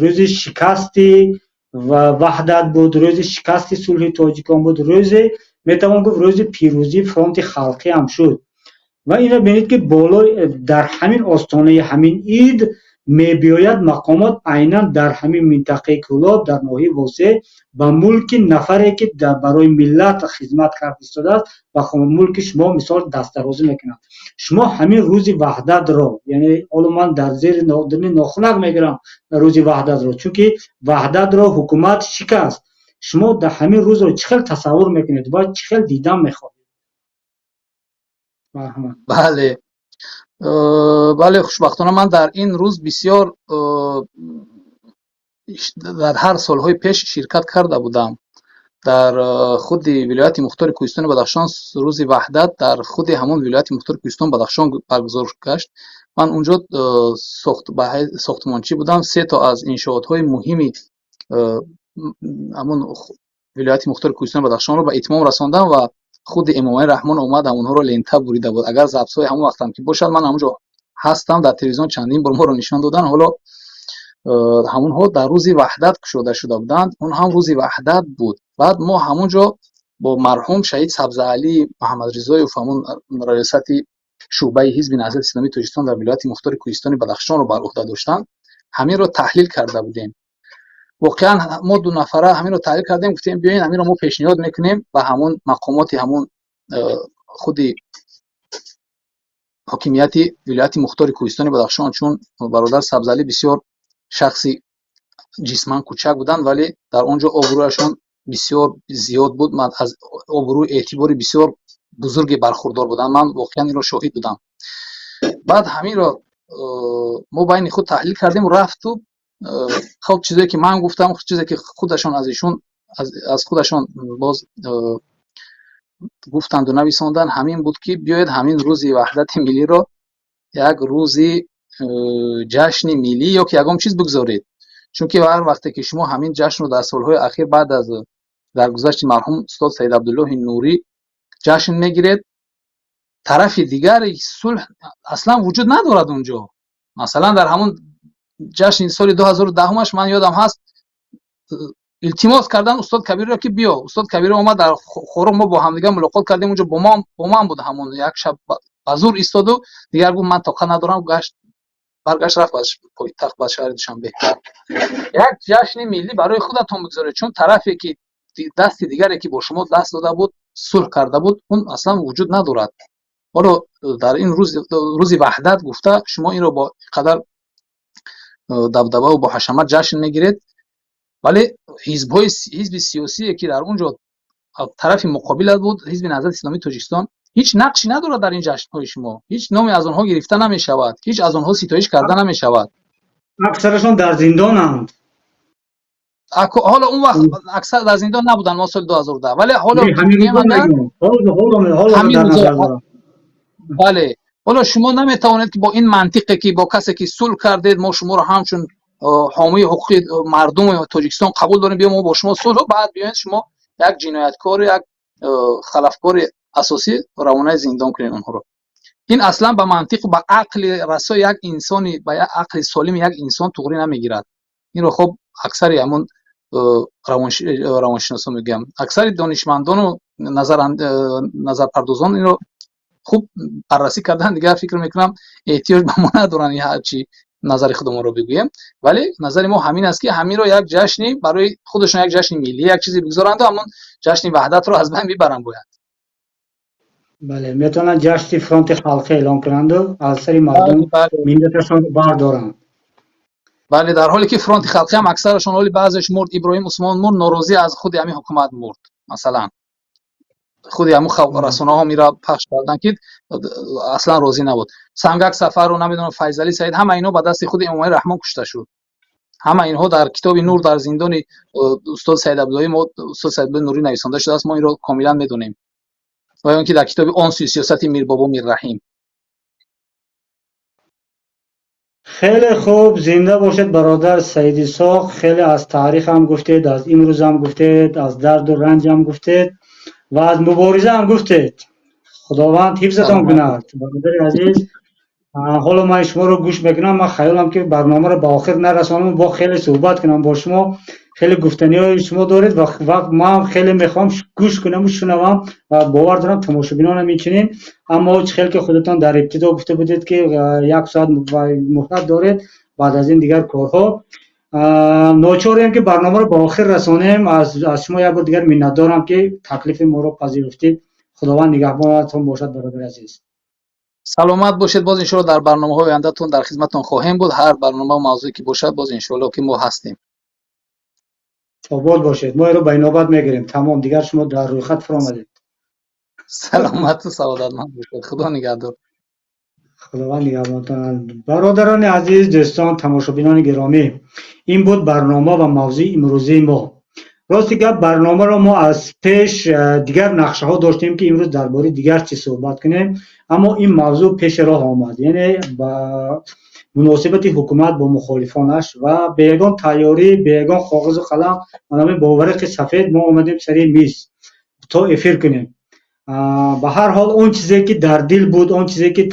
рӯзи шикасти ваҳдат буд, рӯзи шикасти сулҳи тоҷикон буд, рӯзе метавон гуфт, рӯзи пирӯзии фронти халқӣ ҳам шуд. Ва инро бинед, ки болои дар ҳамин остонаи ҳамин ид мебиёяд, мақомот айнан дар ҳамин минтақаи Кӯлоб, дар ноҳияи Восеъ, ба мулки нафаре, ки барои миллат хизмат карда истодааст, ба мулки шумо, мисол, дастдарозӣ мекунад. Шумо ҳамин Рӯзи Ваҳдатро, яъне ҳоло ман дар зери дини нохунак мегирам Рӯзи Ваҳдатро, чунки ваҳдатро ҳукумат шикаст, шумо дар ҳамин рӯзро чӣ хел тасаввур мекунед ва чӣ хел дидан мехоҳед? Бале, бале, хушбахтона ман дар ин рӯз бисёр дар ҳар солҳои пеш ширкат карда будам. Дар худи вилояти мухтори Кӯҳистони Бадахшон Рӯзи Ваҳдат дар худи ҳамон вилояти мухтори Кӯҳистони Бадахшон баргузор гашт. Ман унҷо сохтмончӣ будам. Се то аз иншоотҳои муҳими ҳамон вилояти мухтори Кӯҳистони Бадахшонро ба итмом расондам ва худи Эмомалӣ Раҳмон омад, ҳамонҳоро лента бурида буд. Агар записҳои ҳамон вақтам ки бошад, ман ҳамонҷо ҳастам, дар телевизион чандин бор моро нишон додан. Ҳоло ҳамонҳо дар Рӯзи Ваҳдат кушода шуда буданд, он ҳам Рӯзи Ваҳдат буд. Баъд мо ҳамон ҷо бо марҳум шаҳид Сабзаалӣ Маҳамадризоев, ҳамон раёсати шӯъбаи Ҳизби Наҳзати Исломии Тоҷикистон дар вилояти мухтори Кӯҳистони Бадахшонро бар уҳда доштанд, ҳаминро таҳлил карда будем. Воқеан, мо ду нафара ҳаминро таҳлил кардем, гуфтем, биёед, ҳаминро мо пешниҳод мекунем ба ҳамон мақомоти ҳамон худи ҳокимияти вилояти мухтори Кӯҳистони Бадахшон, чун бародар Сабзалӣ бисёр шахси ҷисман кӯчак буданд, вале дар он ҷо обрӯяшон бисёр зиёд буд, аз обрӯи эътибори бисёр бузурге бархурдор буданд. Ман воқеан инро шоҳид будам. Баъд ҳаминро мо байни худ таҳлил кардем, рафту хоб, чизое ки ман гуфтам, чизе ки худашон аз ишон аз худашон боз гуфтанду нависонданд, ҳамин буд, ки биёед, ҳамин рӯзи ваҳдати миллиро як рӯзи ҷашни миллӣ ё ки ягон чиз бигзоред, чунки ҳар вақте ки шумо ҳамин ҷашнро дар солҳои ахир баъд аз даргузашти марҳум устод Саид Абдуллоҳи Нурӣ ҷашн мегиред, тарафи дигари сулҳ аслан вуҷуд надорад унҷо. Масалан, дар ҳамон ҷашни соли 2010-умаш, ман ёдам ҳаст, илтимос кардан устод Кабирро, ки биё. Устод Кабир омад дар Хоруғ, мо бо ҳамдигар мулоқот кардем унҷо, бо ман буд. Ҳамон як шаб ба зур истоду дигар гуфт, ман тоқат надорам, гашт, баргашт, рафт ба пойтахт, ба шаҳри Душанбе. Як ҷашни миллӣ барои худатон бигзоред, чун тарафе ки дасти дигаре ки бо шумо даст дода буд, сулҳ карда буд, он аслан вуҷуд надорад. Ҳоло дар ин рӯз, рӯзи ваҳдат гуфта, шумо инро бо қадар дабдабаву бо ҳашамат ҷашн мегиред, вале ҳизбҳои ҳизби сиёсие ки дар он ҷо тарафи муқобилат буд, Ҳизби Наҳзати Исломии Тоҷикистон, ҳеҷ нақши надорад дар ин ҷашнҳои шумо. Ҳеҷ номе аз онҳо гирифта намешавад, ҳеҷ аз онҳо ситоиш карда намешавад. Аксарашон дар зиндонанд. Ҳоло он вақт аксар дар зиндон набуданд, мо соли 2010, вале ҳоло бале, ҳоло шумо наметавонед, ки бо ин мантиқе ки бо касе ки сулҳ кардед, мо шуморо ҳамчун ҳомии ҳуқуқи мардуми Тоҷикистон қабул дорем, биё, мо бо шумо сулҳ, баъд биёед, шумо як ҷинояткору як халафкори асосӣ равонаи зиндон кунед онҳоро. Ин аслан ба мантиқу ба ақли расои як инсони, ба як ақли солими як инсон туғрӣ намегирад. Инро хоб аксари ҳамон равоншиносон мегӯям, аксари донишмандону назарпардозон инро хуб баррасӣ кардан. Дигар фикр мекунам, эҳтиёҷ ба мо надоранд ҳарчи назари худамонро бигӯем, вале назари мо ҳамин аст, ки ҳаминро як ҷашни барои худашон, як ҷашни миллӣ, як чизе бигзоранду ҳамон ҷашни ваҳдатро аз байн бибаранд бояд. Бале, метавонанд ҷашни фронти халқӣ эълон кунанду аз сари мардум миннаташон бардоранд. Бале, дар ҳоле ки фронти халқӣ ҳам аксарашон ҳоли баъзеш мурд. Иброҳим Усмон мурд, норозӣ аз худи ҳамин ҳукумат мурд. Масалан, худи ҳамун расонаҳо мира пахш карданд, ки аслан розӣ набуд. Сангак Сафару, намедонам, Файзалӣ Саид, ҳама инҳо ба дасти худи Эмомалӣ Раҳмон кушта шуд. Ҳама инҳо дар китоби «Нур дар зиндони устод Саид Абдуллоҳи» мо, устод Саидабдуллоҳи Нурӣ, нависонда шудааст. Мо инро комилан медонем ва он ки дар китоби «Он сӯи сиёсати» Мирбобо Мирраҳим. Хеле хуб, зинда бошед, бародар Саид Исоқ. Хеле аз таърих ҳам гуфтед, аз имрӯз ҳам гуфтед, аз дарду ранҷ ҳам гуфтед ва аз мубориза ҳам гуфтед. Худованд ҳифзатон кунад, бародари азиз. Ҳоло ман шуморо гӯш мекунам, ман хаёлам, ки барномаро ба охир нарасонам, бо хеле суҳбат кунам бо шумо. Хеле гуфтаниҳои шумо доред ва ман хеле мехоҳам гӯш кунаму шунавам ва бовар дорам, тамошобинонам инчунин. Аммо чӣ хел ки худатон дар ибтидо гуфта будед, ки як соат муҳлат доред, баъд аз ин дигар корҳо, ночорем, ки барномаро ба охир расонем. Аз шумо як бор дигар миннатдорам, ки таклифи моро пазируфтед. Худованд нигаҳбонатон бошад, бародари азиз. Саломат бошед. Боз иншоалло дар барномаҳои ояндатон дар хизматтон хоҳем буд. Ҳар барномаву мавзӯе ки бошад, боз иншоалло ки мо ҳастем. Обод бошед. Мо инро ба инобат мегирем. Тамом, дигар шумо дар рӯйхат фуромадед. Саломату саодатманд бошед, Худо нигаҳдор. Худованд нигаҳбонтон. Бародарони азиз, дӯстон, тамошобинони гиромӣ, ин буд барнома ва мавзӯи имрӯзаи мо. Рости гап, барномаро мо аз пеш дигар нақшаҳо доштем, ки имрӯз дар бораи дигар чиз суҳбат кунем, аммо ин мавзӯъ пеши роҳ омад, яъне ба муносибати ҳукумат бо мухолифонаш. Ва бе ягон тайёрӣ, бе ягон коғизу қалам, манами бо варақи сафед мо омадем сари миз то эфир кунем. Ба ҳар ҳол, он чизе ки дар дил буд, он чизе ки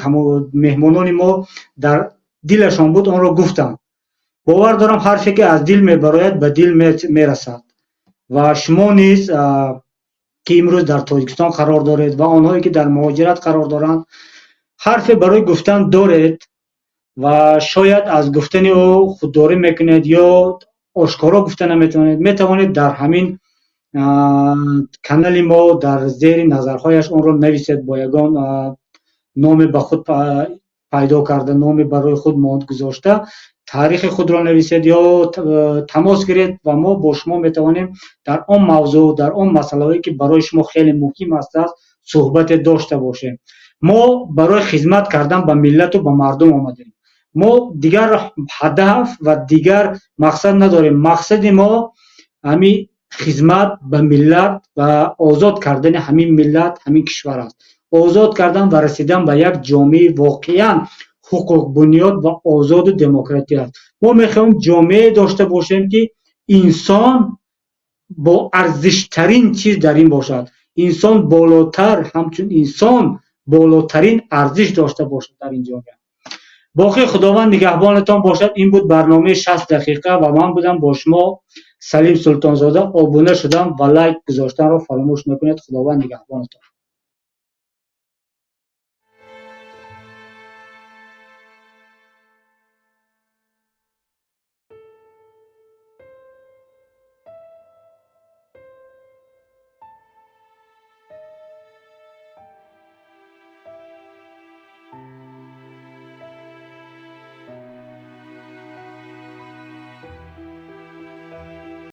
меҳмонони мо дар дилашон буд, онро гуфтанд. Бовар дорам, ҳарфе ки аз дил мебарояд, ба дил мерасад. Ва шумо низ, ки имрӯз дар Тоҷикистон қарор доред, ва онҳое ки дар муҳоҷират қарор доранд, ҳарфе барои гуфтан доред ва шояд аз гуфтани ӯ худдорӣ мекунед ё Ошкоро гуфта наметавонед, метавонед дар ҳамин канали мо дар зери назарҳояш онро нависед, бо ягон номе ба худ пайдо карда, номе барои худ гузошта, таърихи худро нависед ё тамос гиред ва мо бо шумо метавонем дар он мавзӯъ, дар он масъалаҳое, ки барои шумо хеле муҳим ҳастааст, суҳбате дошта бошем. Мо барои хизмат кардан ба миллату ба мардум омадем. Мо дигар ҳадаф ва дигар мақсад надорем. Мақсади мо ҳамин хизмат ба миллат ва озод кардани ҳамин миллат, ҳамин кишвар аст. Озод кардан ва расидан ба як ҷомеаи воқеан ҳуқуқбунёд ва озоду демократӣ аст. Мо мехоҳем ҷомеае дошта бошем, ки инсон бо арзиштарин чиз дар ин бошад, инсон болотар, ҳамчун инсон болотарин арзиш дошта бошад дар ин ҷомеа. Боқӣ Худованд нигаҳбонатон бошад. Ин буд барномаи 60 дақиқа ва ман будам бо шумо Салим Султонзода. Обуна шудан ва лайк гузоштанро фаромӯш накунед. Худованд нигаҳбонатон.